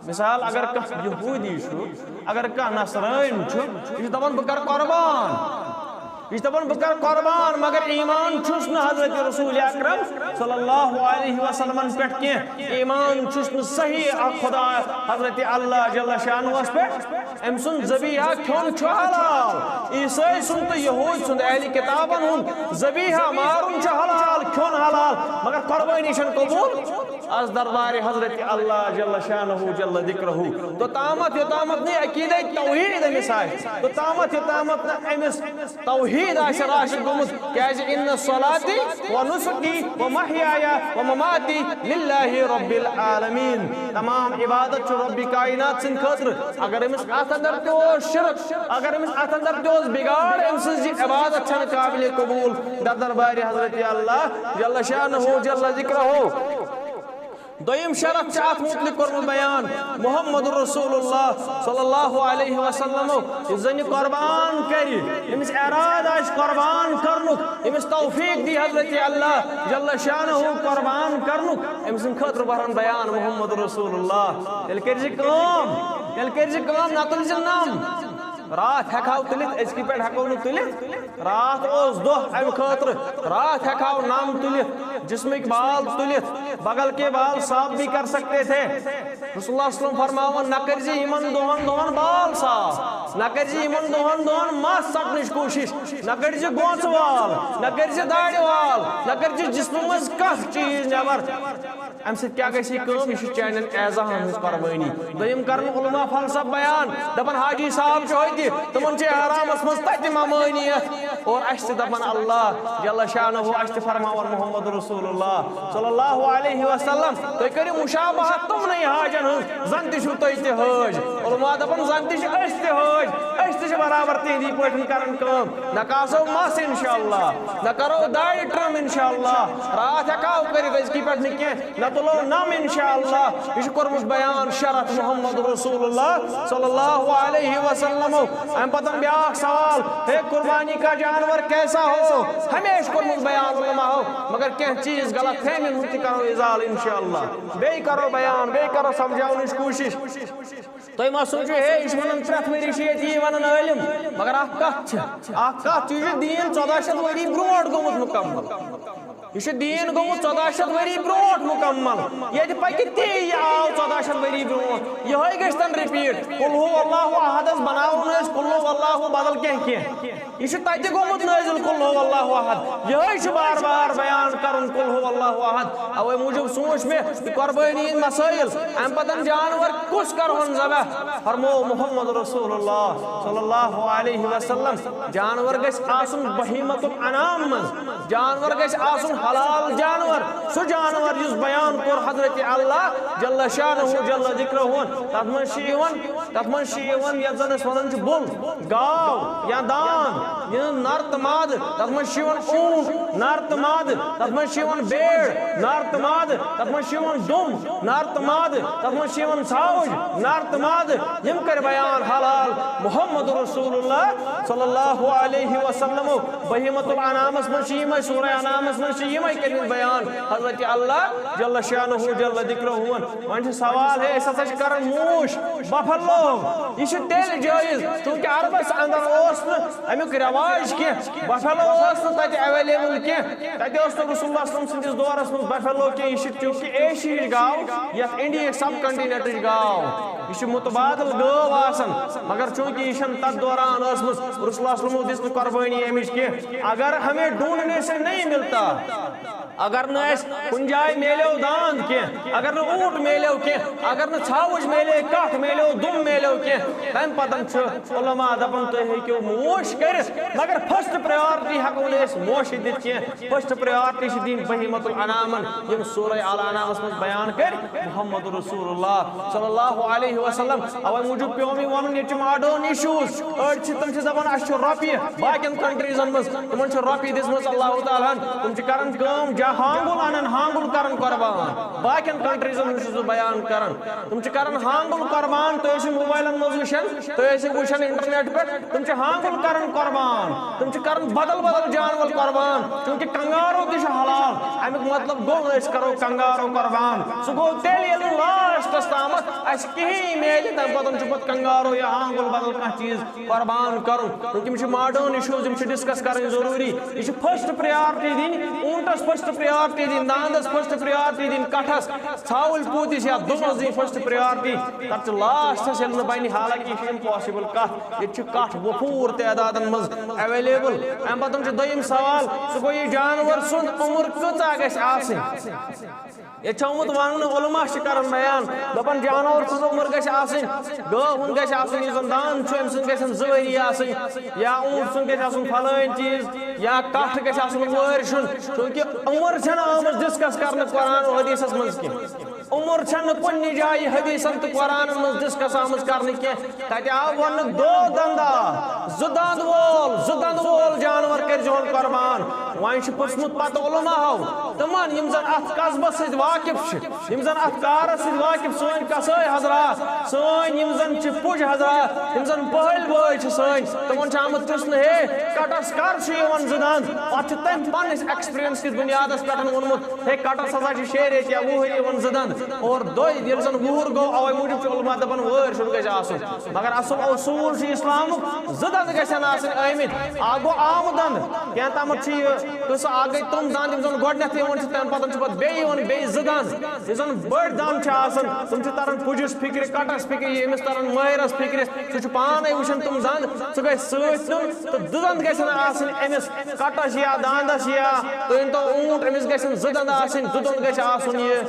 مثال، اگر کانٛہہ یہوٗدی چھُ، اگر کانٛہہ نصرٲنۍ چھُ، یہِ چھُ دپان، "بہٕ کرٕ قۄربان۔" یہِ چھُ دپان، "بہٕ کرٕ قۄربان، مگر ایمان چھُس نہٕ حضرت رسول اکرم صلی اللہ علیہ وسلمن پٮ۪ٹھ کینٛہہ۔ ایمان چھُس نہٕ صحیح اکھ خدا حضرت اللہ جل شانہس پٮ۪ٹھ۔ أمۍ سُنٛد ذبیحہ کھیوٚن چھُ حلال۔ عیسٲے سُنٛد تہٕ یہوٗدۍ سُنٛد، اہلِ کتابن ہُنٛد ذبیحہ مارُن چھُ حلال، کھیوٚن حلال، مگر قۄربٲنی چھَنہٕ قبوٗل۔ از دربارِ حضرت اللہ جل شانہ جل ذکرہ۔ توٚتامَتھ یوٚتامَتھ نہٕ عقیدے توحیٖد أمِس آسہِ، توٚتامَتھ یوٚتامَتھ نہٕ أمِس توحیٖد آسہِ راشد گوٚمُت، کیازِ ان صلاتی و نسکی و محیایا و مماتی للہ رب العالمین۔ تمام عبادت چھُ رب کائنات سٕنٛدِ خٲطرٕ۔ اگر أمِس اتھ اندر تہِ اوس شرک، اگر أمِس اتھ اندر تہِ اوس بگاڑ، أمۍ سٕنٛز یہِ عبادت چھنہٕ قابل قبول در دربارِ حضرت اللہ جل شانہ جل ذکرہ۔ دوٚیِم شرط چھُ اتھ متعلق کوٚرمُت بیان محمد رسول اللہ صلی اللہ علیہ وسلم، یُس زن یہِ قربان کرِ، أمِس ارادٕ آسہِ قربان کرنُک، أمِس توفیق دی حضرت اللہ جل شانہ قربان کرنُک، أمۍ سٕنٛدِ خٲطرٕ برن بیان محمد رسول اللہ۔ تیٚلہِ کٔرۍ زِ کٲم، تیٚلہِ کٔرۍ زِ کٲم، نہ تُلۍ زِ نم۔ راتھ ہٮ۪کہٕ ہاو تُلِتھ، أزکہِ پٮ۪ٹھ ہٮ۪کو نہٕ تُلِتھ۔ راتھ اوس دۄہ اَمہِ خٲطرٕ، راتھ ہٮ۪کہٕ ہاو نم تُلِتھ، جسمٕکۍ بال تُلِتھ، بغل کے بال صاف بھی کر سکتے تھے۔ رسول اللہ صلی اللہ علیہ وسلم فرماوان، نہ کٔرۍ زِ یِمن دۄہن دۄہن بال صاف۔ نہ کٔرۍ زِ یِمن دۄہن دۄہن مس ژٹنٕچ کوٗشِش، نہ کٔرۍ زِ گونٛژھ وال، نہ کٔرۍ زِ داڑِ وال، نہ کٔرۍ زِ جسمہٕ منٛز کانٛہہ چیٖز نٮ۪بر۔ امہِ سۭتۍ کیٛاہ گژھِ یہِ کٲم؟ یہِ چھِ چانٮ۪ن اعضاہن ہٕنٛز قۄربٲنی۔ دوٚیِم کرن علماء فلسفہٕ بیان، دپان حاجی صاحب چھُ ہوٚتہِ، تِمن چھِ احرامس منٛز تتہِ ممٲنیت۔ اور اسہِ تہِ دپان اللہ جل شانہ، اسہِ تہِ فرماوان محمد رسول اللہ صلی اللہ علیہ وسلم، تُہۍ کٔرِو مشابہت تِمنٕے حاجن ہٕنٛز، زن تہِ چھِو تُہۍ تہِ حٲج۔ علماء دپان زن تہِ چھِ أسۍ تہِ حٲج، أسۍ تہِ چھِ برابر تِہنٛدی پٲٹھۍ کران کٲم۔ نہ کاسو مس انشاءاللہ، نہ کرو داڑِ trim انشاءاللہ، راتھ ہٮ۪کو کٔرِتھ أزکی پٮ۪ٹھ نہٕ کینٛہہ، نہ تُلو نم انشاءاللہ۔ یہِ چھُ کوٚرمُت بیان شرف محمد رسول اللہ صلی اللہ علیہ وسلمو۔ امہِ پتہٕ بیاکھ سوال، ہے قربانی کا جانور کیسا ہو؟ ہمیشہِ کوٚرمُت بیان علماءو، مگر کینٛہہ چیٖز غلط فہمین ہُنٛد تہِ کرو ازالہٕ انشاءاللہ۔ بیٚیہِ کرو بیان، بیٚیہِ کرو سمجھاونٕچ کوٗشِش۔ تُہۍ ما سوٗنٛچِو، ہے، یہِ چھُ وَنان پرٛٮ۪تھ ؤری چھِ ییٚتہِ یی وَنان عٲلِم، مگر اَکھ کَتھ چھِ، اَکھ کَتھ چھِ، یہِ چھُ دیٖن ژۄداہ شیٚتھ ؤری برٛونٛٹھ گوٚمُت مُکمل۔ یہِ چھُ دیٖن گوٚمُت ژۄداہ شیٚتھ ؤری برٛونٛٹھ مُکمل۔ ییٚتہِ پَکہِ تی، یہِ آو ژۄداہ شیٚتھ ؤری برٛونٛٹھ۔ یِہوٚے گژھِ تَن repeat۔ قل هو اللہ احدس بَناوو نہٕ أسۍ قل هو اللہ بدل کینٛہہ کینٛہہ۔ یہِ چھُ تَتہِ گوٚمُت نٲزِل قل هو اللہ احد۔ یِہوٚے چھُ بار بار بیان کَرُن قل هو اللہ احد۔ اَوَے موٗجوٗب سوٗنٛچ مےٚ، یہِ قۄربٲنی ہِنٛدۍ مسٲیِل، اَمہِ پَتَن جانوَر کُس کَرہون ذبح؟ فرموو محمد رسول اللہ صلی اللہ علیہ وسلم، جانوَر گژھِ آسُن بہیمۃ الانعام منٛز، جانوَر گژھِ آسُن حلال جانوَر، سُہ جانوَر یُس بیان کوٚر حضرت اللہ جل شانہ جل ذکرہ۔ تَتھ منٛز چھِ یِوان، تَتھ منٛز چھِ یِوان یَتھ زَن أسۍ وَنان چھِ بُل، گاو یا دان، یہِ نر تہٕ مادٕ، تَتھ منٛز چھِ یِوان اوٗنٹ، نر تہٕ مادٕ، تَتھ منٛز چھِ یِوان بیڑ، نر تہٕ مادٕ، تَتھ منٛز چھِ یِوان ڈوٚم، نر تہٕ مادٕ، تَتھ منٛز چھِ یِوان ژھاوٕج، نر تہٕ مادٕ۔ یِم کٔرۍ بیان حلال محمد رسول اللہ صلی اللہ علیہ وسلمو۔ بہیمۃ الانعامس منٛز چھِ یِمے، سورہ انعامس منٛز چھِ یِمے کٔرمٕتۍ بیان حضرت اللہ جل شانہ جل ذکرہ۔ وۄنۍ چھُ سوال، ہے، أسۍ ہسا چھِ کران موٗش، بفلو، یہِ چھُ تیٚلہِ جٲیز، چوٗنٛکہِ عربس اندر اوس نہٕ امیُک رٮ۪واج کینٛہہ۔ بفلو اوس نہٕ تتہِ available کینٛہہ، تتہِ اوس نہٕ رسول اللہ صلی اللہ علیہ وسلم سٕنٛدِس دورس منٛز بفلو کینٛہہ۔ یہِ چھِ چوٗنٛکہِ ایشیہٕچ گاو، یتھ انڈیہٕچ سب کنٹینٹٕچ گاو۔ یہِ چھِ متبادل گٲو آسان، مگر چوٗنٛکہِ یہِ چھَنہٕ تتھ دوران ٲسمٕژ، رسول اللہ صلی اللہ علیہ وسلم دِژ نہٕ قۄربٲنی امِچ کینٛہہ۔ اگر ہمیں ڈھونڈنے سے نہیں ملتا، اگر نہٕ اَسہِ کُنہِ جایہِ میلیو داند کینٛہہ، اگر نہٕ اوٗنٹ میلیو کینٛہہ، اگر نہٕ ژھاوٕج میلے، کَٹھ میلیو، دُم میلیو کینٛہہ، تَمہِ پَتہٕ چھُ علماء دَپان، تُہۍ ہیٚکِو موش کٔرِتھ، مگر first priority ہٮ۪کو نہٕ أسۍ موشہِ دِتھ کینٛہہ۔ First priority چھِ دِنۍ بہیمۃ الانعامن، یِم سورہ آل انعامس منٛز بیان کٔرۍ محمد رسول اللہ صلی اللہ علیہ وسلم۔ اَوَے موٗجوٗب پیوٚو مےٚ وَنُن، ییٚتہِ چھِ modern issues، أڑۍ چھِ، تِم چھِ دَپان، اَسہِ چھُ رۄپیہِ، باقین کنٹریزن منٛز تِمن چھِ رۄپیہِ دِژمٕژ اللہ تعالیٰ ہن، تِم چھِ کران کٲم، جا ہانگُل انان، ہانگُل کران قربان۔ باقین کنٹریزن ہُنٛد چھُس بہٕ بیان کران، تِم چھِ کران ہانگُل قربان۔ تُہۍ ٲسِو موبایلن منٛز وٕچھان، تُہۍ ٲسِو وٕچھان انٹرنیٹ پٮ۪ٹھ، تِم چھِ ہانگُل کران قربان، تِم چھِ کران بدل بدل جانور قربان، چونکہ کنگارو تہِ چھُ حلال۔ امیُک مطلب گوٚو، أسۍ کرو کنگارو قربان۔ سُہ گوٚو تیٚلہِ، ییٚلہِ نہٕ لاسٹس تامتھ اسہِ کِہیٖنۍ میلہِ، تمہِ پتہٕ چھُ پتہٕ کنگارو یا ہانگُل بدل کانٛہہ چیٖز قربان کرُن۔ چونکہ یِم چھِ modern issues، یِم چھِ discuss کرٕنۍ ضروٗری۔ یہِ چھِ first priority دِنۍ اوٗنٹس، first priority دِنۍ داندس، first priority دِنۍ کٹھس، ژھاوٕلۍ پوٗتِس یا دُمبس دِنۍ first priority۔ تتھ چھُ لاسٹس ییٚلہِ نہٕ بنہِ، حالانکہ یہِ چھِ impossible کتھ۔ ییٚتہِ چھِ کٹھ وفوٗر تعدادن منٛز available۔ امہِ پتہٕ چھُ دوٚیِم سوال، سُہ گوٚو، یہِ جانور سُنٛد عمر کۭژاہ گژھِ آسٕنۍ؟ ییٚتہِ چھُ آمُت وننہٕ، علماء چھِ کران بیان، دپان جانور سٕنٛز عمر گژھِ آسٕنۍ، گٲو ہُنٛد گژھِ آسُن، یُس زن داند چھُ، أمۍ سٕنٛز گژھن زٕ ؤری آسٕنۍ، یا اوٗنٹ سُنٛد گژھِ آسُن فلٲنۍ چیٖز، یا کٹھ گژھِ آسُن وٲرۍ سُنٛد، چونکہ عمر چھنہٕ آمٕژ discuss کرنہٕ قرآن و حدیثس منٛز کینٛہہ۔ عمر چھنہٕ کُنہِ جایہِ حدیثن تہٕ قرآنن منٛز discuss آمٕژ کرنہٕ کینٛہہ۔ تتہِ آو وننہٕ دو دندا، زٕ دند وول، زٕ دند وول جانور کٔرۍ زِہون قربان۔ وۄنۍ چھُ پرٛژھمُت پتہٕ علماہو تِمن، یِم زن اتھ قصبس سۭتۍ واقف چھِ، یِم زن اتھ کارس سۭتۍ واقف، سٲنۍ قصٲے حضرات، سٲنۍ یِم زن چھِ پُج حضرات، یِم زن پٔہلۍ بٲے چھِ سٲنۍ، تِمن چھُ آمُت پرٛژھنہٕ، ہے، کٹس کر چھُ یِوان زٕ دند؟ اتھ چھُ تٔمۍ پننِس experience کِس بُنیادس پٮ۪ٹھ ووٚنمُت، ہے، کٹس ہسا چھِ شیٚیہِ ریٚتۍ یا وُہٕرۍ یِوان زٕ دند، اور دۄے ییٚلہِ زن وُہُر گوٚو، اوے موٗجوٗب چھُ علماء دپان وٲرۍ سُنٛد گژھِ آسُن۔ مگر اصل اصوٗل چھُ اسلامُک، زٕ دند گژھن آسٕنۍ ٲمٕتۍ۔ اکھ گوٚو آمہٕ دنٛد۔ کینٛہہ تامَتھ چھِ یہِ قٕصہٕ اَکھ گٔے تِم دنٛد یِم زَن گۄڈٕنٮ۪تھ یِوان چھِ، تَمہِ پَتہٕ چھِ پَتہٕ بیٚیہِ یِوان بیٚیہِ زٕ دنٛد۔ یُس زَن بٔڑۍ دنٛد چھِ آسان، تِم چھِ تَران پُجِس فِکرِ، کَٹَس فِکرِ، یہِ أمِس تَران مٲہرَس فِکرِ۔ سُہ چھُ پانَے وٕچھان تِم دنٛد، سُہ گژھِ سۭتۍ نیُن تہٕ زٕ دنٛد گژھن آسٕنۍ أمِس کَٹَس یا دانٛدَس یا تُہۍ ؤنۍ تو اوٗنٛٹ، أمِس گژھن زٕ دنٛد آسٕنۍ، زٕ دنٛد گژھِ آسُن یہِ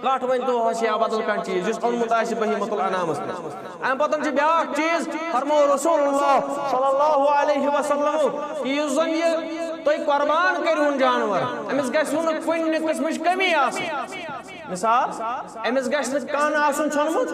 کَٹھ ؤنۍ تو ہَس یا بدل کانٛہہ چیٖز یُس اوٚنمُت آسہِ بہیمۃ الانعامَس منٛز۔ اَمہِ پَتہٕ چھُ بیٛاکھ چیٖز، فرموو رسول اللہ صلی اللہ علیہ وسلم کہ یُس زَن یہِ تُہۍ قۄربان کٔرِہُن جانوَر، أمِس گژھِ نہٕ کُنہِ قٕسمٕچ کٔمی آسٕنۍ۔ مثال، أمِس گژھِ نہٕ کَن آسُن ژھیوٚنمُت،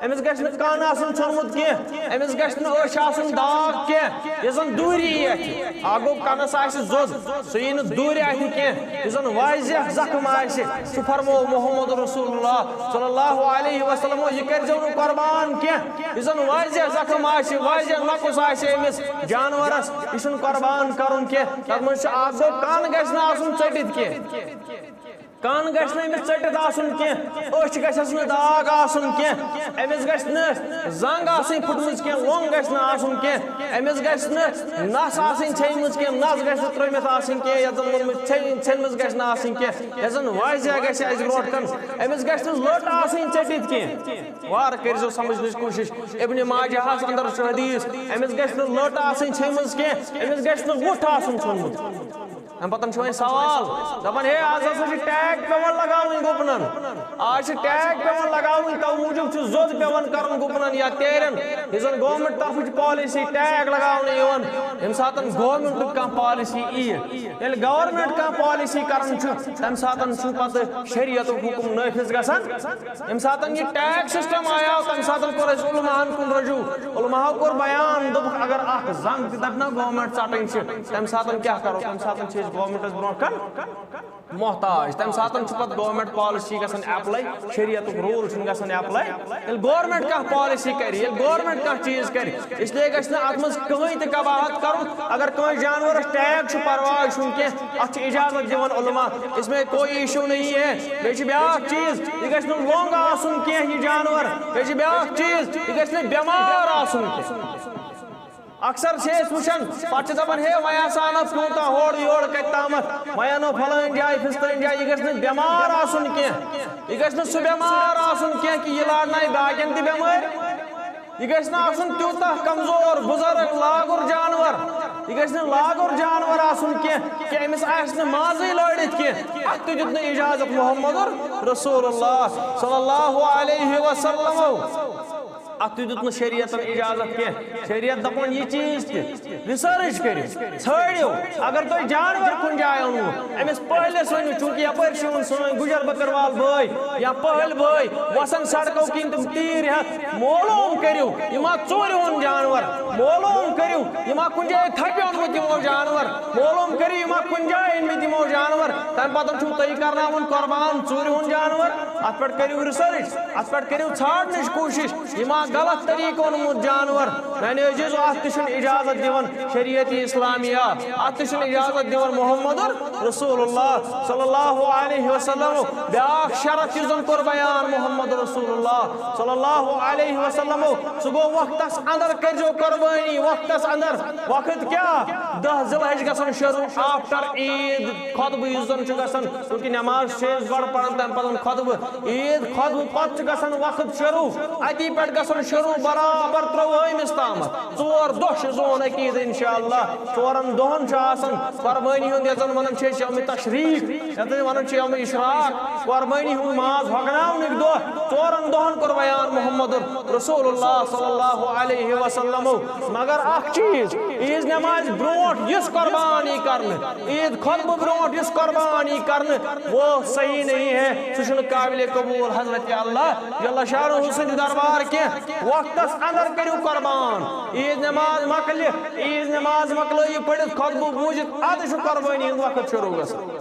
أمِس گژھِ نہٕ کَن آسُن ژھیوٚنمُت کینٛہہ، أمِس گژھِ نہٕ أچھ آسُن داغ کینٛہہ، یُس زَن دوٗری یہِ اَتھِ۔ اَکھ گوٚو کَنَس آسہِ زوٚد، سُہ یی نہٕ دوٗرِ اَتھِ کینٛہہ، یُس زَن واضح زخم آسہِ، سُہ فرموو محمد رسول اللہ صلی اللہ علیہ وسلم، یہِ کٔرۍزیو نہٕ قۄربان کینٛہہ۔ یُس زَن واضح زخم آسہِ، واضح نقص آسہِ أمِس جانوَرَس، یہِ چھُنہٕ قۄربان کَرُن کینٛہہ۔ تَتھ منٛز چھُ اَکھ گوٚو کَن گژھِ نہٕ آسُن ژٔٹِتھ کینٛہہ۔ کَن گژھِ نہٕ أمِس ژٔٹِتھ آسُن کینٛہہ، أچھ گژھٮ۪س نہٕ داغ آسُن کینٛہہ، أمِس گژھِ نہٕ زنٛگ آسٕنۍ پھٕٹمٕژ کینٛہہ، لوٚنٛگ گژھِ نہٕ آسُن کینٛہہ، أمِس گژھِ نہٕ نَس آسٕنۍ ژھیٚیمٕژ کینٛہہ، نَس گژھِ نہٕ ترٛٲومٕژ آسٕنۍ کینٛہہ، یَتھ زَن ووٚنمُت ژھیٚنۍ-، ژھیٚنمٕژ گژھِ نہٕ آسٕنۍ کینٛہہ، یَتھ زَن واضح گژھِ اَسہِ برونٛٹھ کَن۔ أمِس گژھِ نہٕ لٔٹ آسٕنۍ ژٔٹِتھ کینٛہہ۔ وارٕ کٔرۍزیو سَمجھنٕچ کوٗشِش، ابن ماجہ ہَس اندر چھُ حدیث، أمِس گژھِ نہٕ لٔٹ آسٕنۍ ژھیٚنمٕژ کینٛہہ، أمِس گژھِ نہٕ وُٹھ آسُن ژھیوٚنمُت۔ اَمہِ پَتہٕ چھُ وۄنۍ سوال، دَپان، ہے، آز ہسا چھِ ٹیگ پٮ۪وان لگاوٕنۍ گُپنَن، آز چھِ ٹیگ پٮ۪وان لگاوٕنۍ، تَوٕ موٗجوٗب چھُ زوٚد پٮ۪وان کَرُن گُپنَن یا تیرٮ۪ن، یُس زَن گورنمنٹ طرفہٕ چھِ پالیسی ٹیگ لگاونہٕ یِوان۔ ییٚمہِ ساتَن گورنمنٹُک کانٛہہ پالیسی یِیہِ، ییٚلہِ گورنمنٹ کانٛہہ پالیسی کَران چھُ، تَمہِ ساتَن چھُ پَتہٕ شریعتُک حُکُم نٲفِذ گژھان۔ ییٚمہِ ساتَن یہِ ٹیگ سسٹم آیو، تَمہِ ساتَن کوٚر اَسہِ علماہَن کُن رجوع۔ علماہو کوٚر بیان، دوٚپُکھ، اگر اکھ زنٛگ تہِ دَپہِ نا گورنمنٹ ژَٹٕنۍ چھِ، تَمہِ ساتَن کیٛاہ کَرو؟ تَمہِ ساتَن چھِ أسۍ گورنمنٹَس برونٛہہ کَن محتاج۔ تَمہِ ساتَن چھُ پَتہٕ گورنمنٹ پالیسی گژھان ایپلاے، شریعتُک روٗل چھُنہٕ گژھان ایپلاے۔ ییٚلہِ گورنمنٹ کانٛہہ پالیسی کَرِ، ییٚلہِ گورنمنٹ کانٛہہ چیٖز کَرِ، اس لیے گژھِ نہٕ اَتھ منٛز کٕہٕنۍ تہِ قباحت کَرُن۔ اگر کٲنٛسہِ جانوَرَس ٹیگ چھُ، پرواے چھُنہٕ کینٛہہ، اَتھ چھِ اِجازت دِوان علماء، اس میں کوئی ایشو نہیں ہے۔ بیٚیہِ چھِ بیٛاکھ چیٖز، یہِ گژھِ نہٕ لوٚنٛگ آسُن کینٛہہ یہِ جانوَر۔ بیٚیہِ چھِ بیٛاکھ چیٖز، یہِ گژھِ نہٕ بٮ۪مار آسُن کینٛہہ۔ اکثر چھِ أسۍ وٕچھان، پَتہٕ چھِ دَپان، ہے، وۄنۍ ہسا اَنو پیوٗنٛتاہ ہورٕ یورٕ کَتہِ تامَتھ، وۄنۍ اَنو فلٲنۍ جایہِ، فِستٲنۍ جایہِ، یہِ گژھِ نہٕ بٮ۪مار آسُن کینٛہہ۔ یہِ گژھِ نہٕ سُہ بٮ۪مار آسُن کینٛہہ کہِ یہِ لارنایہِ باقیَن تہِ بٮ۪مٲرۍ۔ یہِ گژھِ نہٕ آسُن تیوٗتاہ کمزور، بُزرٕگ، لاگُر جانور۔ یہِ گژھِ نہٕ لاگُر جانور آسُن کینٛہہ کہِ أمِس آسہِ نہٕ مازٕے لٲڑِتھ کینٛہہ۔ اَتھ تہِ دیُت نہٕ اجازت محمد رسول اللہ صلی اللہ علیہ وسلمو۔ اَتھ تہِ دیُت نہٕ شریعتن اجازت کینٛہہ۔ شریعت دَپان یہِ چیٖز تہِ، ریسرچ کٔرِو، ژھٲنٛڈِو۔ اگر تۄہہِ جانور کُنہِ جایہِ اوٚنوُ، أمِس پٔہلِس ؤنِو، چوٗنٛکہِ یَپٲرۍ چھِ یِوان سٲنۍ گُجر بٔکٕروال بٲے یا پٔہلۍ بٲے وَسان سڑکو کِنۍ تِم تیٖرۍ ہٮ۪تھ، معلوم کٔرِو، یہِ ما ژوٗرِ اوٚن جانور، معلوم کٔرِو، یہِ ما کُنہِ جایہِ تھپہِ اوٚنمُت یِمو جانور، معلوم کٔرِو، یہِ ما کُنہِ جایہِ أنمٕتۍ یِمو جانور۔ تَمہِ پَتہٕ چھُو تُہۍ کرناوُن قۄربان ژوٗرِ ہُنٛد جانور۔ اَتھ پٮ۪ٹھ کٔرِو ریسرچ، اَتھ پٮ۪ٹھ کٔرِو ژھانٛڈنٕچ کوٗشِش، یہِ ما غلط طریٖقہٕ اوٚنمُت جانور۔ میانہِ عزیزو، اَتھ تہِ چھُنہٕ اجازت دِوان شریعت اسلامیہ، اَتھ تہِ چھُنہٕ اجازت دِوان محمد رسول اللہ صلی اللہ علیہ وسلم۔ بیٛاکھ شرط یُس زَن کوٚر بیان محمد رسول اللہ صلی اللہ علیہ وسلمو، سُہ گوٚو وقتس اندر کٔرۍزیو قربٲنی، وقتس اندر۔ وقت کیٛاہ؟ دَہ ذی الحج گژھن شروع after عید خطبہٕ یُس زَن چھُ گژھان، چوٗنٛکہِ نماز چھِ أسۍ گۄڈٕ پران، تَمہِ پتہٕ خطبہٕ۔ عید خطبہٕ پتہٕ چھُ گژھان وقت شروع، اَتی پٮ۪ٹھ گژھن شروع برابر ترٛووُہمِس تامَتھ۔ ژور دۄہ چھِ زون عقیٖد انشاءاللہ۔ ژورن دۄہن چھُ آسان قۄربٲنی ہُنٛد، یَتھ زَن وَنان چھِ أسۍ یومِ تشریٖق، یَتھ زَن وَنان چھِ یومِ اشراق۔ قۄربٲنی ہُنٛد ماز ہۄکھناونٕکۍ دۄہ، ژورن دۄہن کوٚر بیان محمد رسول اللہ صلی اللہ علیہ وسلمو۔ مگر اکھ چیٖز، عیٖذ نمازِ برونٛٹھ یُس قۄربان یی کرنہٕ، عید خطبہٕ برونٛٹھ یُس قۄربان یی کرنہٕ، وہ صحیح نہیں ہے، سُہ چھُنہٕ قابل قبول حضرت اللہ جل شانہ سٕنٛدِ دربار کینٛہہ۔ وقتس اندر کٔرِو قۄربان۔ عید نماز مۄکلہِ، عید نماز مۄکلٲیِو پٔرِتھ، خطبہٕ بوٗزِتھ، ادٕ چھُ قۄربٲنی ہُنٛد وقت شروع گژھان۔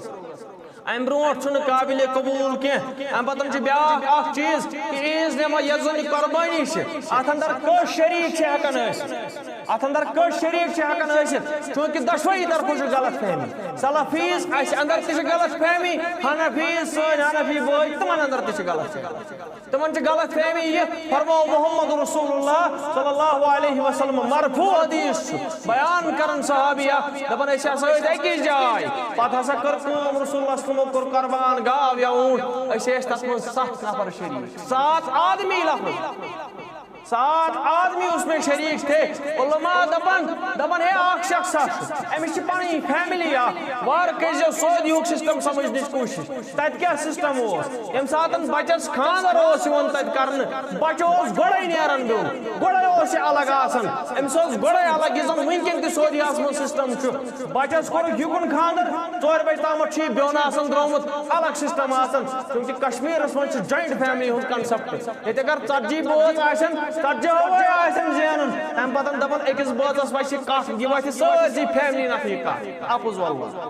امہِ برونٛٹھ چھُنہٕ قابل قبول کینٛہہ۔ امہِ پتہٕ چھِ بیٛاکھ اکھ چیٖز کہِ عیٖذ نماز، یۄس زن یہِ قۄربٲنی چھِ، اتھ اندر کٔژ شریٖک چھِ ہٮ۪کان ٲسِتھ؟ اتھ اندر کٔژ شریٖک چھِ ہٮ۪کان ٲسِتھ؟ چوٗنٛکہِ دۄشوٕے طرفہٕ چھِ غلط فہمی۔ سلفیٖز اَسہِ اندر تہِ چھِ غلط فہمی، حنفیٖز، سٲنۍ حنفی بٲے، تِمن اندر تہِ چھِ غلط فہمی۔ تِمن چھِ غلط فہمی یہِ، فرموو محمد رسول اللہ صلی اللہ علیہ وسلم، مرفوع حدیث چھُ، بیان کران صحابی اکھ، دپان أسۍ ہسا ٲسۍ أکِس جایہِ، پتہٕ ہسا کٔر کٲم، رسول اللہ صلی اللہ علیہ وسلمو کوٚر قربان گاو یا اوٗنٹ، أسۍ ٲسۍ تتھ منٛز ستھ نفر شریٖک، سات آدمی لفظ۔ سات آدمی اس میں شریک تھے۔ علماء دپان، دپان ہے اکھ شخص ہا چھُ، أمِس چھِ پنٕنۍ فیملی اکھ، وارٕ کٔرۍزیو سعودی ہُک سسٹم سمجھنٕچ کوٗشش۔ تتہِ کیٛاہ سسٹم اوس؟ ییٚمہِ ساتہٕ بچس خانٛدر اوس یِوان تتہِ کرنہٕ، بچہٕ اوس گۄڈے نیران بیوٚن، گۄڈے اوس یہِ الگ آسان، أمِس اوس گۄڈے الگ، یُس زن وٕنکیٚن تہِ سعودیاہس منٛز سسٹم چھُ۔ بچس کوٚرُکھ یِکُن خانٛدر، ژورِ بجہِ تامتھ چھُ یہِ بیوٚن آسان درٛامُت، الگ سسٹم آسان، چوٗنٛکہِ کشمیرس منٛز چھُ جوینٹ فیملی ہُنٛد کنسپٹ۔ ییٚتہِ اگر ژتجی بٲژ آسن، ژتجی ہوے آسن زینان، تمہِ پتہٕ دپان أکِس بٲژس وسہِ کٹھ، یہِ وسہِ سٲرسٕے فیملی نفری کٹھ۔ اپُز واللہ۔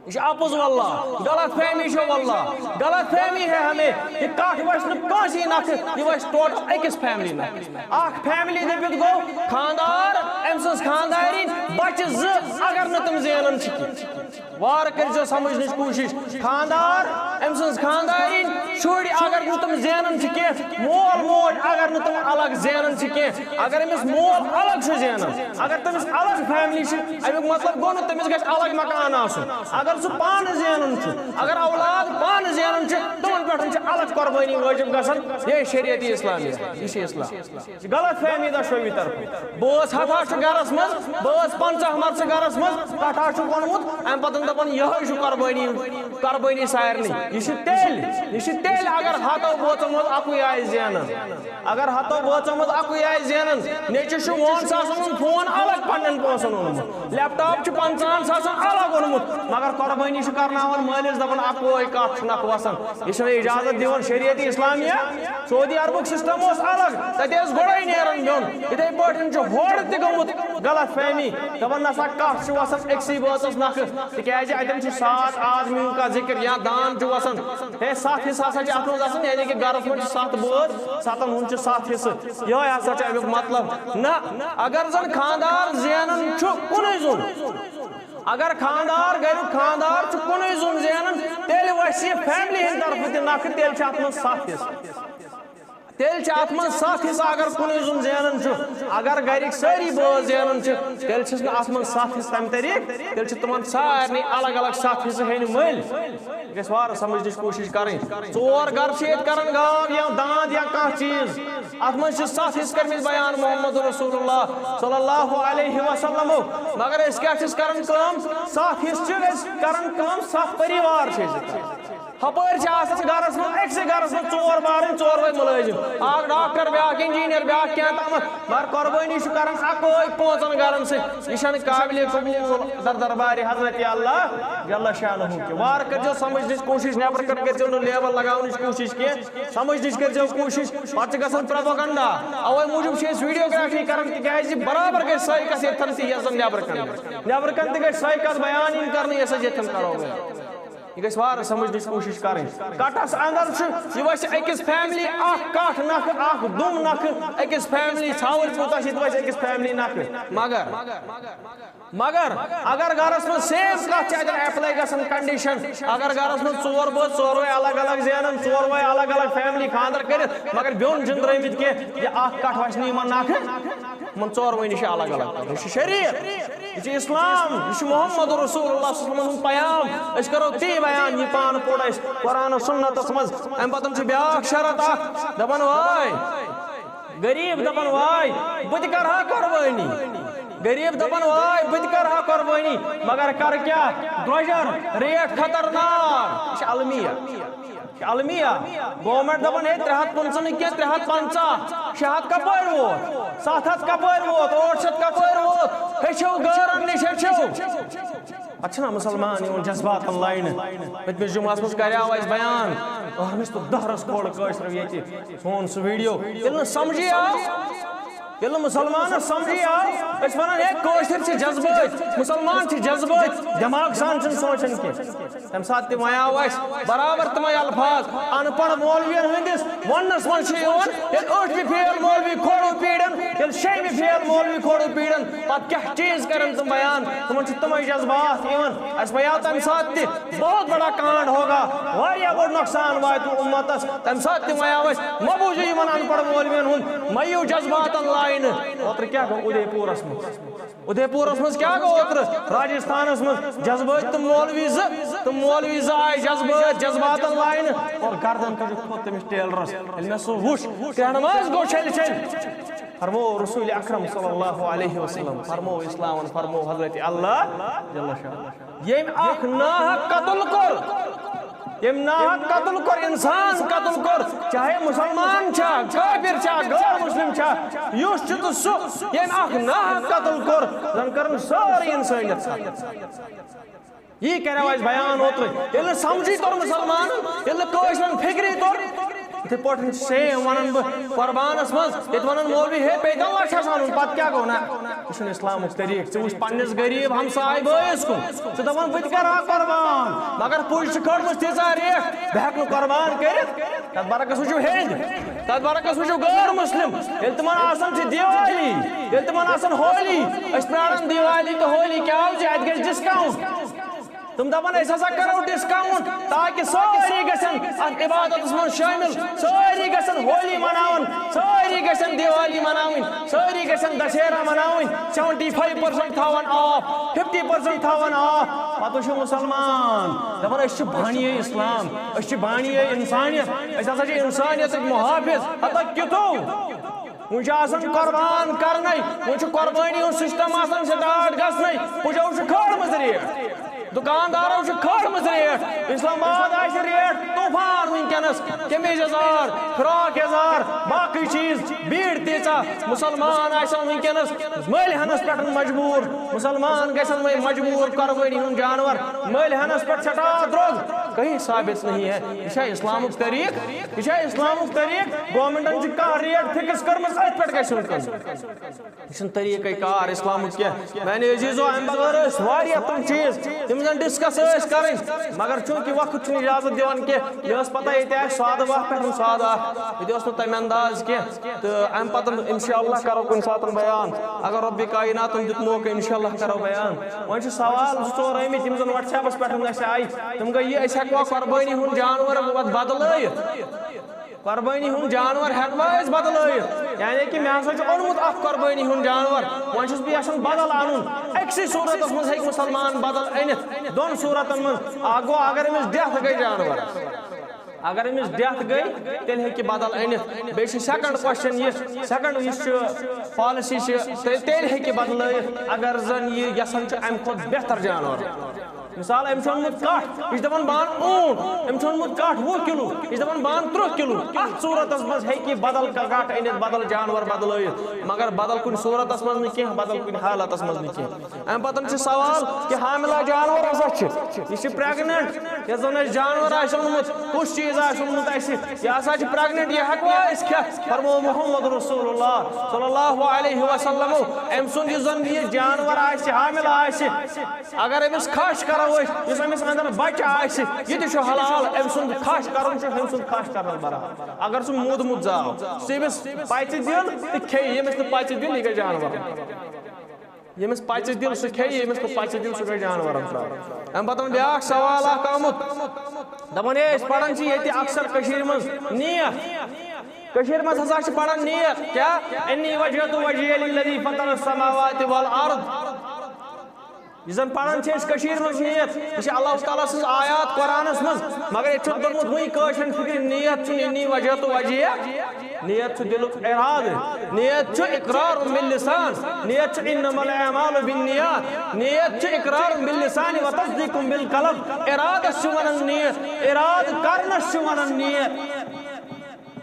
یہِ چھُ اپُز واللہ۔ غلط فہمی چھِ واللہ۔ غلط فہمی ہے ہمیں۔ یہِ کٹھ وسہِ نہٕ کٲنٛسی نکھٕ، یہِ وسہِ ٹوٹل أکِس فیملی نکھٕ۔ اکھ فیملی دٔپِتھ گوٚو خاندار، أمۍ سٕنٛز خاندارِنۍ، بچہِ زٕ، اگر نہٕ تِم زینان چھِ کینٛہہ۔ وارٕ کٔرۍزیو سمجھنٕچ کوٗشِش۔ خانٛدار، أمۍ سٕنٛز خانٛدارِنۍ، شُرۍ اگر نہٕ تِم زینان چھِ کینٛہہ، مول موج اگر نہٕ تِم الگ زینان چھِ کینٛہہ، اگر أمِس مول الگ چھُ زینان، اگر تٔمِس الگ فیملی چھِ، اَمیُک مطلب گوٚو نہٕ تٔمِس گژھِ الگ مکان آسُن۔ اگر سُہ پانہٕ زینان چھُ، اگر اولاد پانہٕ زینان چھِ، تِمن پٮ۪ٹھ چھِ الگ قۄربٲنی وٲجِب گژھان۔ یہِ شریعت اسلامیہ، یہِ چھِ اسلام۔ غلط فہمی دۄشوٕنی طرفہٕ۔ بٲژ ہتھا چھُ گرس منٛز، بٲژ پنٛژاہ مرژٕ گرس منٛز، کٹھا چھُکھ اوٚنمُت، امہِ پتہٕ دپان یِہوٚے چھُ قۄربٲنی، قۄربٲنی سارنٕے۔ یہِ چھِ تیٚلہِ، یہِ چھِ تیٚلہِ اگر ہتو بٲژو منٛز اکُے آسہِ زینان۔ اگر ہتو بٲژو منٛز اکُے آسہِ زینان، نیٚچوِس چھُ وُہن ساسن ہُنٛد فون الگ پننٮ۪ن پونٛسن اوٚنمُت، لیپ ٹاپ چھُ پنٛژاہن ساسن الگ اوٚنمُت، مگر قۄربٲنی چھُ کرناوان مٲلِس، دپان اکوے کٹھ چھُ نکھٕ وسان۔ یہِ چھُنہٕ اجازت دِوان شریعت اسلامیہ۔ سعودی عربُک سسٹم اوس الگ، تتہِ ٲس گۄڈے نیران بیوٚن۔ یِتھے پٲٹھۍ چھُ ہورٕ تہِ گوٚمُت غلط فہمی، دپان نسا کٹھ چھُ وسان أکسٕے بٲژس نکھٕ، تِکیازِ اتٮ۪ن چھُ سات آدمیوں کا ذکر یا دان چھُ وسان۔ ہے، ستھ حصہٕ ہسا چھِ اتھ منٛز آسان، یعنی کہِ گرس منٛز چھِ ستھ بٲژ، ستن ہُنٛد چھُ ستھ حصہٕ۔ یِہوٚے ہسا چھُ امیُک مطلب۔ نہ، اگر زن خاندار زینان چھُ کُنُے زوٚن، اگر خاندار، گریُک خاندار چھُ کُنُے زوٚن زینان، تیٚلہِ وسہِ یہِ فیملی ہٕنٛدِ طرفہٕ تہِ نکھٕ، تیٚلہِ چھِ اتھ منٛز ستھ حصہٕ۔ تیٚلہِ چھِ اتھ منٛز ستھ حصہٕ، اگر کُنُے زوٚن زینان چھُ۔ اگر گرِکۍ سٲری بٲژ زینان چھِ، تیٚلہِ چھِس نہٕ اتھ منٛز ستھ حصہٕ تمہِ طریٖقہٕ، تیٚلہِ چھِ تِمن سارنٕے الگ الگ ستھ حصہٕ ہیٚنۍ مٔلۍ۔ یہِ گژھِ وارٕ سمجھنٕچ کوٗشش کرٕنۍ۔ ژور گرٕ چھِ ییٚتہِ کران گاو یا داند یا کانٛہہ چیٖز، اتھ منٛز چھِ ستھ حصہٕ کٔرمٕتۍ بیان محمد رسول اللہ صلی اللہ علیہ وسلمو۔ مگر أسۍ کیٛاہ چھِس کران کٲم؟ ستھ حصہٕ چھِ أسۍ کران کٲم، ستھ پریوار چھِ أسۍ کران۔ ہپٲرۍ چھِ آسان گرس منٛز، أکسٕے گرس منٛز ژور بارٕنۍ، ژوروے مُلٲزِم، اکھ ڈاکٹر، بیٛاکھ انجینئر، بیٛاکھ کینٛہہ تامتھ، مگر قۄربٲنی چھُ کران اکوے پانٛژن گرن سۭتۍ۔ یہِ چھَنہٕ قابلِ قبوٗل۔ در دربارِ حضرت اللہ جل شانہ کہِ وارٕ کٔرۍزیو سمجھنٕچ کوٗشِش، نٮ۪برٕ کَنہِ کٔرۍزیو نہٕ لیبل لگاونٕچ کوٗشِش کینٛہہ، سمجھنٕچ کٔرۍزیو کوٗشِش۔ پتہٕ چھِ گژھان پروپیگنڈا۔ اوے موٗجوٗب چھِ أسۍ ویڈیوگرافی کران، تِکیازِ برابر گژھِ سۄے کتھ ییٚتھٮ۪ن تہِ، یۄس زن نٮ۪برٕ کَنہِ گژھِ۔ نٮ۪برٕ کَنہِ تہِ گژھِ سۄے کتھ بیان یِنۍ کرنہٕ، یۄس أسۍ ییٚتھٮ۪ن کرو۔ یہِ گژھِ وارٕ سمجھنٕچ کوٗشِش کرٕنۍ۔ کٹس اندر چھُ، یہِ وسہِ أکِس فیملی اکھ کٹھ نکھٕ، اکھ دُم نکھٕ، أکِس فیملی ژھاوٕلۍ کوٗتاہ چھِ، یہِ تہِ وسہِ أکِس فیملی نکھٕ۔ مگر، مگر اگر گرس منٛز سیم کتھ چھِ اتٮ۪ن اپلاے گژھان، کنڈیشن، اگر گرس منٛز ژور بٲژ، ژوروے الگ الگ زینان، ژوروے الگ الگ فیملی خاندر کٔرِتھ، مگر بیوٚن چھِنہٕ درٲمٕتۍ کینٛہہ، یہِ اکھ کٹھ وسہِ نہٕ یِمن نکھٕ۔ یِمن ژوروٕنی چھِ الگ الگ کرُن۔ یہِ چھُ شریعت، یہِ چھُ اسلام، یہِ چھُ محمد رسول اللہ صلی اللہ علیہ وسلم ہُنٛد پیام۔ أسۍ کرو تی بیان، یہِ پانہٕ پوٚر اَسہِ قرآن و سنتس منٛز۔ اَمہِ پتہٕ چھُ بیٛاکھ شرط اکھ، دپان واے غریب، دپان واے بہٕ تہِ کرٕ ہا قۄربٲنی۔ غریب دپان واے بہٕ تہِ کرٕ ہا قۄربٲنی، مگر کرٕ کیٛاہ؟ درٛۄجر، ریٹ خطرناک۔ یہِ چھِ المیہ۔ المیہ، گورنمنٹ دپان ہے ترٛےٚ ہتھ پٕنٛژٕہ نہٕ کینٛہہ، ترٛےٚ ہتھ پنٛژاہ، شےٚ ہتھ کپٲرۍ ووت، ستھ ہتھ کپٲرۍ ووت، ٲٹھ شتھ کپٲرۍ ووت؟ ہیٚچھِو غٲرن نِش، ہیٚچھِو۔ اتھ چھِنہ مسلمان یِوان جذباتن لاینہٕ؟ پٔتمِس جمعس منٛز کریاو اسہِ بیان، اہرمِس تہٕ دہرس کھول کٲشرٮ۪و ییٚتہِ سون سُہ ویڈیو، ییٚلہِ نہٕ سمجھے آو۔ ییٚلہِ نہٕ مُسلمانَس سمجھی آو، أسۍ وَنان، "ہے، کٲشِر چھِ جذبٲتۍ، مُسلمان چھِ جذبٲتۍ، دٮ۪ماغ سان چھِنہٕ سونٛچان کینٛہہ۔" تَمہِ ساتہٕ تہِ وۄنۍ آو اَسہِ برابر تِمَے الفاظ۔ اَن پَڑھ مولوِیَن ہٕنٛدِس وَننَس منٛز چھُ یِوان، ییٚلہِ ٲٹھمہِ فیل مولوی کھوڑو پیٖڑَن، ییٚلہِ شیٚیِمہِ فیل مولوی کھوڑو پیٖڑَن، پَتہٕ کیٛاہ چیٖز کَرَن تِم بیان؟ تِمَن چھِ تِمَے جذبات یِوان۔ اَسہِ وَنیٛاو تَمہِ ساتہٕ تہِ، بہت بڑا کانڈ ہوگا، واریاہ بوٚڑ نۄقصان واتہِ اُمتس۔ تَمہِ ساتہٕ تہِ وَنیٛاو اَسہِ، مہ بوٗزِو یِمن اَن پَڑھ مولوِین ہُنٛد، مہ یِیِو جذباتن لاینہٕ۔ اوترٕ کیٛاہ گوٚو اُدے پوٗرس منٛز؟ اُدے پوٗرس منٛز کیٛاہ گوٚو اوترٕ؟ راجستھانس منٛز جذبٲتۍ تِم مولوی زٕ، تِم مولوی زٕ آیہِ جذبٲتۍ، جذباتن لاینہٕ اور گردن تُجُکھ تھوٚد تٔمِس ٹیلرس۔ ییٚلہِ مےٚ سُہ وُچھ، ٹٮ۪نٛڈ منٛز گوٚو چھٔلۍ چھٔلۍ۔ فرمو رسول اکرم صلی اللہ علیہ وسلم، فرمو اسلامن، فرمو حضرت اللہ جل شانہ۔ ییٚمۍ اکھ ناحق قتل کوٚر، ییٚمۍ ناحق قتل کوٚر، انسان قتل کوٚر، چاہے مسلمان چھا، کافر چھا، غیر مسلم چھا، یُس چھُ تہٕ سُہ، ییٚمۍ اکھ ناحق قتل کوٚر، زن کٔرٕن سٲرٕے انسٲنیت ختم۔ یی کریو اَسہِ بیان اوترٕ۔ ییٚلہِ نہٕ سمجھی توٚر مُسلمانن، ییٚلہِ نہٕ کٲشرٮ۪ن فِکری توٚر، یِتھَے پٲٹھۍ چھِ same وَنان بہٕ قۄربانَس منٛز، ییٚتہِ وَنان مولوی، "ہے، پیٚیہِ تَلہٕ لَچھَس اَنُن"، پَتہٕ کیٛاہ گوٚو؟ نہ، یہِ چھُنہٕ اِسلامُک طریٖقہٕ۔ ژٕ وٕچھ پنٛنِس غریٖب ہمساے بٲیِس کُن، ژٕ دَپان، "بہٕ تہِ کَرٕ ہا قۄربان"، مگر پُج چھِ کھٲڑمٕژ تیٖژاہ ریٹ، بہٕ ہٮ۪کہٕ نہٕ قۄربان کٔرِتھ۔ تَتھ برعکس وٕچھِو ہیٚنٛدۍ، تَتھ برعکس وٕچھِو غٲر مُسلِم۔ ییٚلہِ تِمَن آسان چھِ دیوالی، ییٚلہِ تِمَن آسان ہولی، أسۍ پرٛاران دیوالی تہٕ ہولی، کیٛاہ حظ چھِ، اَتہِ گژھِ discount۔ تِم دپان، "أسۍ ہسا کرو discount تاکہِ سٲری گژھن اتھ عبادتس منٛز شٲمِل، سٲری گژھن ہولی مناوٕنۍ، سٲری گژھن دیوالی مناوٕنۍ، سٲری گژھن دشہرا مناوٕنۍ، seventy five percent تھاوان off، fifty percent تھاوان off۔" پتہٕ چھُ مسلمان دپان، "أسۍ چھِ بانیے اسلام، أسۍ چھِ بانیے انسانیت، أسۍ ہسا چھِ انسانیتٕکۍ محافظ۔" ہتا کیُتھُو؟ وۄنۍ چھُ آسان قۄربان کرنے، وۄنۍ چھُ قۄربٲنی ہُنٛد system آسان start گژھنے۔ پُجو چھُ کھٲڑمٕژ ریٹ، دُکاندارو چھُ کھٲڑمٕژ ریٹ۔ اسلام آباد آسہِ ریٹ طوفان وٕنکیٚنس، قمیٖض یزار، فراک یزار، باقٕے چیٖز، بیٖڑ تیٖژاہ۔ مُسلمان آسن وٕنکیٚنس مٔلۍ ہٮ۪نس پٮ۪ٹھ مجبوٗر، مُسلمان گژھن وۄنۍ مجبوٗر قۄربٲنی ہُنٛد جانور مٔلۍ ہٮ۪نس پٮ۪ٹھ سٮ۪ٹھاہ درٛوگ۔ کہیں ثابت نہیں ہے۔ یہِ چھا اسلامُک طریٖقہٕ؟ یہِ چھا اسلامُک طریٖقہٕ؟ گورنمنٹن چھِ کانٛہہ ریٹ fix کٔرمٕژ، أتھۍ پٮ۪ٹھ گژھِ یُن کٕنُن۔ یہِ چھُنہٕ طریٖقے کار اسلامُک کینٛہہ۔ میانہِ عزیزو، امہِ بغٲر ٲسۍ واریاہ تِم چیٖز، تِم زن discuss ٲسۍ کرٕنۍ، مگر چوٗنٛکہِ وقت چھُنہٕ اجازت دِوان کینٛہہ۔ مےٚ ٲس پتہ ییٚتہِ آسہِ سادٕ وقت پٮ۪ٹھ سادٕ اکھ، ییٚتہِ اوس نہٕ تمہِ انداز کینٛہہ۔ تہٕ امہِ پتہٕ انشاءاللہ کرو کُنہِ ساتہٕ بیان، اگر رۄبِ کایناتن دیُت موقعہٕ، انشاءاللہ کرو بیان۔ وۄنۍ چھُ سوال زٕ ژور آمٕتۍ، یِم زن WhatsApp-س پٮ۪ٹھ اسہِ آیہِ، تِم گٔے یہِ، أسۍ ہٮ۪کوا قۄربٲنی ہُنٛد جانور پتہٕ بدلٲیِتھ؟ قۄربٲنی ہُنٛد جانور ہٮ۪کوا أسۍ بدلٲیِتھ؟ یعنی کہِ مےٚ ہسا چھُ اوٚنمُت اکھ قۄربٲنی ہُنٛد جانور، وۄنۍ چھُس بہٕ یژھان بدل اَنُن۔ أکسٕے صوٗرتس منٛز ہیٚکہِ مُسلمان بدل أنِتھ، دۄن صوٗرتن منٛز۔ اکھ گوٚو، اگر أمِس death گٔے جانور، اگر أمِس death گٔے، تیٚلہِ ہیٚکہِ بدل أنِتھ۔ بیٚیہِ چھِ second question یہِ، second یُس چھُ policy چھِ، تیٚلہِ، تیٚلہِ ہیٚکہِ بدلٲیِتھ، اگر زن یہِ یژھان چھُ امہِ کھۄتہٕ بہتر جانور۔ مثال، أمۍ چھُ اوٚنمُت کَٹھ، یہِ چھُ دَپان، "بہٕ اَنہٕ اوٗنٹ"، أمۍ چھُ اوٚنمُت کَٹھ وُہ کِلوٗ، یہِ چھُ دَپان، "بہٕ اَنہٕ تٕرٛہ کِلوٗ"۔ اَتھ صوٗرتَس منٛز ہیٚکہِ یہِ بدل کانٛہہ کَٹھ أنِتھ، بدل جانوَر بدلٲیِتھ، مگر بدل کُنہِ صوٗرتَس منٛز نہٕ کینٛہہ، بدل کُنہِ حالتَس منٛز نہٕ کینٛہہ۔ اَمہِ پَتہٕ چھُ سوال کہِ حاملہ جانوَر ہسا چھِ، یہِ چھِ pregnant، یَتھ زَن اَسہِ جانوَر آسہِ اوٚنمُت، کُس چیٖز آسہِ اوٚنمُت اَسہِ، یہِ ہسا چھِ pregnant، یہِ ہٮ۪کوا أسۍ کھٮ۪تھ؟ فرموو محمد رسول اللہ صلی اللہ علیہ وسلمو، أمۍ سُنٛد یُس زَن یہِ جانوَر آسہِ، حاملہ آسہِ، اگر أمِس کھش کرو أسۍ، یُس أمِس اندر بچہ آسہِ، یہِ تہِ چھُ حلال۔ أمۍ سُنٛد کھش کرُن چھُ أمۍ سُنٛد کھش کرنس برابر۔ اگر سُہ موٗدمُت زاو، سُہ أمِس پژِ دِیُن تہٕ کھیٚیہِ، ییٚمِس نہٕ پژِ دِیُن، یہِ گژھِ جانور۔ ییٚمِس پژِ دِل، سُہ کھیٚیہِ، ییٚمِس نہٕ پژِ دِل، سُہ گژھِ جانورن ترٛاوُن۔ اَمہِ پتہٕ بیٛاکھ سوال اکھ آمُت، دپان، ہے، أسۍ پران چھِ ییٚتہِ اکثر کٔشیٖرِ منٛز نیت۔ کٔشیٖرِ منٛز ہسا چھِ پران نیت۔ کیٛاہ؟ انی وجہت وجہی للذی فطر السماوات والارض۔ یہِ زن پران چھِ أسۍ کٔشیٖرِ منٛز نیت، یہِ چھِ اللہ تعالیٰ سٕنٛز آیات قرآنس منٛز، مگر ییٚتہِ چھُنہٕ توٚرمُت وُنہِ کٲشرٮ۪ن فِکرِ، نیت چھُنہٕ انی وجہت وجہی، نیت چھُ دِلُک اِرادٕ، نیت چھُ اقرار باللسان، نیت چھُ انما الاعمال بالنیات، نیت چھُ اقرار باللسان و تصدیق بالقلب۔ ارادس چھِ ونان نیت، ارادٕ کرنس چھِ ونان نیت۔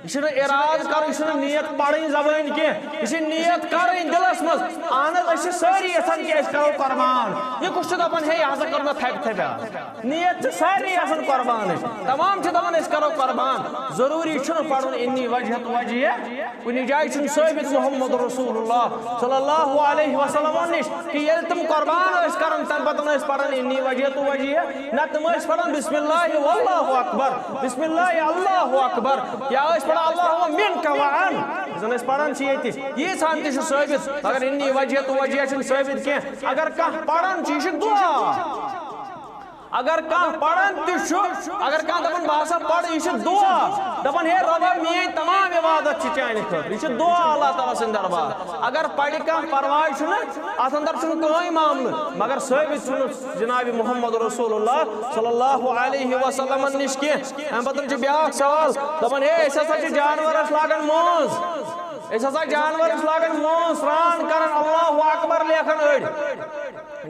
یہِ چھُنہٕ اِرادٕ کَرُن، یہِ چھُنہٕ نیت پَڑٕنۍ زبٲنۍ کینٛہہ، یہِ چھِ نیت کَرٕنۍ دِلَس منٛز۔ اہن حظ، أسۍ چھِ سٲری یَژھان کہِ أسۍ کَرو قۄربان۔ یہِ کُس چھُ دَپان، ہے، یہِ ہسا کوٚر مےٚ تھپہِ تھپہِ آز؟ نیت چھِ سارنٕے آسان قۄربانٕچ، تمام چھِ دَپان، أسۍ کَرو قۄربان۔ ضروٗری چھُنہٕ پَڑُن انی وجہت وجہیہ۔ کُنہِ جایہِ چھُنہٕ ثٲبت محمد رسول اللہ صلی اللہ علیہ وسلم نِش کہِ ییٚلہِ تِم قۄربان ٲسۍ کران، تَمہِ پَتہٕ ٲسۍ پَران انی وجہت وجہیہ، نہ تِم ٲسۍ پَران بسم اللہ واللہ اکبر، بسم اللہ اللہ اکبر، یا ٲسۍ پَران اللہم منک وعن، یُس زَن أسۍ پَران چھِ ییٚتہِ۔ ییٖژ ہن تہِ چھُ ثٲبت، مگر انی وجہت وجہیہ چھُنہٕ ثٲبت کینٛہہ۔ اگر کانٛہہ پَران چھُ، یہِ چھُ دُعا۔ اگر کانٛہہ پران تہِ چھُ، اگر کانٛہہ دپان، "بہٕ ہسا پرٕ"، یہِ چھُ دُعا۔ دپان، "ہے رۄبا، میٲنۍ تمام عبادت چھِ چانہِ خٲطرٕ۔" یہِ چھُ دُعا اللہ تعالیٰ سٕنٛدِ دربار۔ اگر پرِ کانٛہہ، پرواے چھُنہٕ، اتھ اندر چھُنہٕ کٕہٕنۍ معاملہٕ، مگر ثٲبت چھُنہٕ جناب محمد رسول اللہ صلی اللہ علیہ وسلمن نِش کینٛہہ۔ امہِ پتہٕ چھُ بیاکھ سوال، دپان، "ہے، أسۍ ہسا چھِ جانورس لاگان مٲنٛز، أسۍ ہسا جانورس لاگان مٲنٛز، سرٛان کران، اللہ اکبر لیکھان أڑۍ۔"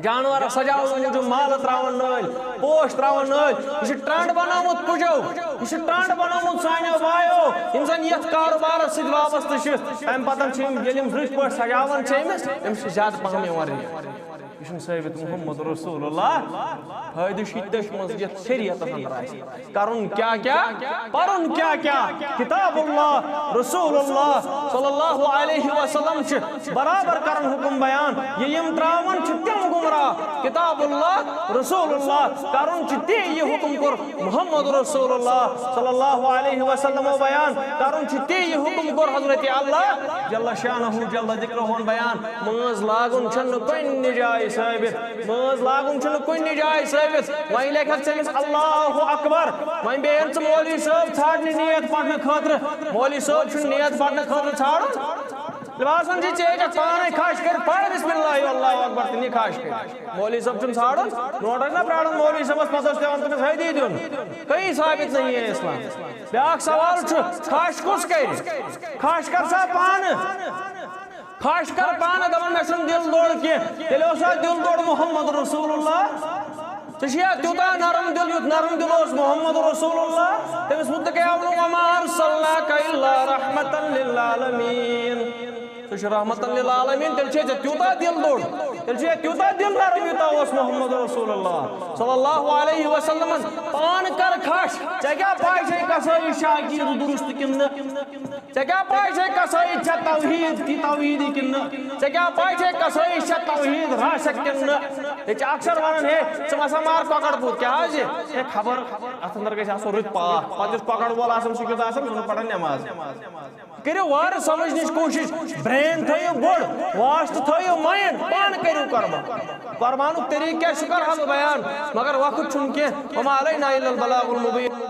جانور سجاونہٕ موٗجوٗب مالہٕ ترٛاوان نٲلۍ، پوش ترٛاوان نٲلۍ۔ یہِ چھُ ٹرٛنٛڈ بنومُت کُجو، یہِ چھُ ٹرٛنٛڈ بنومُت سانیو بایو، یِم زن یتھ کارٕبارس سۭتۍ وابستہٕ چھِ۔ تمہِ پتہٕ چھِ یِم، ییٚلہِ یِم رٕتۍ پٲٹھۍ سجاوان چھِ أمِس، أمِس چھِ زیادٕ پہم یِوان ریٹ۔ یہِ چھُنہٕ ثٲبت محمد رسول اللہ۔ فٲیدٕ چھُ یہِ تٔتھۍ منٛز یتھ شریعتس اندر آسہِ۔ کرُن کیا کیا؟ پرُن کیا کیا؟ کتاب اللہ، رسول اللہ صلی اللہ علیہ وسلم چھِ برابر کرن حکم بیان۔ یہِ یِم تراون چھِ تِم گمراہ۔ کتاب اللہ، رسول اللہ، کرُن چھُ تی یہِ حکم کوٚر محمد رسول اللہ صلی اللہ علیہ وسلمو بیان۔ کرُن چھُ تی یہِ حکم کوٚر حضرت اللہ جل شانہ جل ذکرہن بیان۔ مٲنٛز لاگُن چھُنہٕ کُنہِ جایہِ ثٲبت۔ مٲنٛز لاگُن چھُنہٕ کُنہِ جایہِ ثٲبت۔ وۄنۍ لیکھکھ ژٕ أمِس اللہ اکبر، وۄنۍ بیٚیہِ یِن ژٕ مولوی صٲب ژھانٛڈنہِ نیت پرنہٕ خٲطرٕ۔ مولوی صٲب چھُنہٕ نیت پرنہٕ خٲطرٕ ژھانٛڈُن۔ باسان چھُ ژےٚ ہیٚککھ پانے کھش کٔرِتھ، پَر بسم اللہ واللہ اکبر تہٕ نہِ کھش کٔرِتھ۔ مولوی صٲب چھُنہٕ ژھانٛڈُن، برونٛٹھ ٲسۍ نا پرٛاران مولوی صٲبس، پتہٕ اوس پٮ۪وان تٔمِس حٲدی دیُن۔ کہیں ثابت نہیں ہے اسلام۔ بیٛاکھ سوال چھُ، کھش کُس کرِ؟ کھش کر سا پانہٕ۔ کھش کر پانہٕ، دپان، "مےٚ چھُنہٕ دِل دوٚڑ کینٛہہ۔" تیٚلہِ اوسا دِل دوٚڑ محمد رسول اللہ؟ ژےٚ چھُیا تیوٗتاہ نرم دِل، یُتھ نرم دِل اوس محمد رسول اللہ؟ تٔمِس مُتعلق کیٛاہ ووٚنُن؟ "وما ارسلناک الا رحمة للعالمین۔" سُہ چھُ رحمة للعالمین، تیٚلہِ چھُے ژےٚ تیوٗتاہ دِل دوٚڑ، تیٚلہِ چھُے تیوٗتاہ دِل نرم، یوٗتاہ اوس محمد رسول اللہ صلی اللہ علیہ وسلمن۔ پانہٕ کر کھش، ژےٚ کیٛاہ پاے چھے کسٲیی چھا عقیٖدٕ درست کِنہٕ نہٕ؟ ژےٚ کیٛاہ پاے چھے کسٲیی چھا توحیٖد کی توحیٖدی کِنہٕ نہٕ؟ ژےٚ کیٛاہ پاے چھے کسٲیی چھا توحیٖد راسخ کِنہٕ نہٕ؟ ییٚتہِ چھِ اکثر ونان، "ہے، ژٕ ما سا مار کۄکر پوٗت، کیٛاہ حظ یہِ؟ ہے، خبر اتھ اندر گژھِ آسُن رٕتۍ پاکھ۔" پتہٕ یُس کۄکر وول آسان، سُہ کیُتھ آسان، سُہ چھُنہٕ پران نٮ۪ماز۔ کٔرِو وارٕ سمجھنٕچ کوٗشِش، brain تھٲیِو بوٚڑ، واش تہٕ تھٲیِو mind، پانہٕ کٔرِو قۄربان۔ قۄربانُک طریٖقہٕ کیٛاہ چھُ، کرٕ ہا بہٕ بیان، مگر وقت چھُنہٕ کینٛہہ۔ وما علینا الا البلاغ المبین۔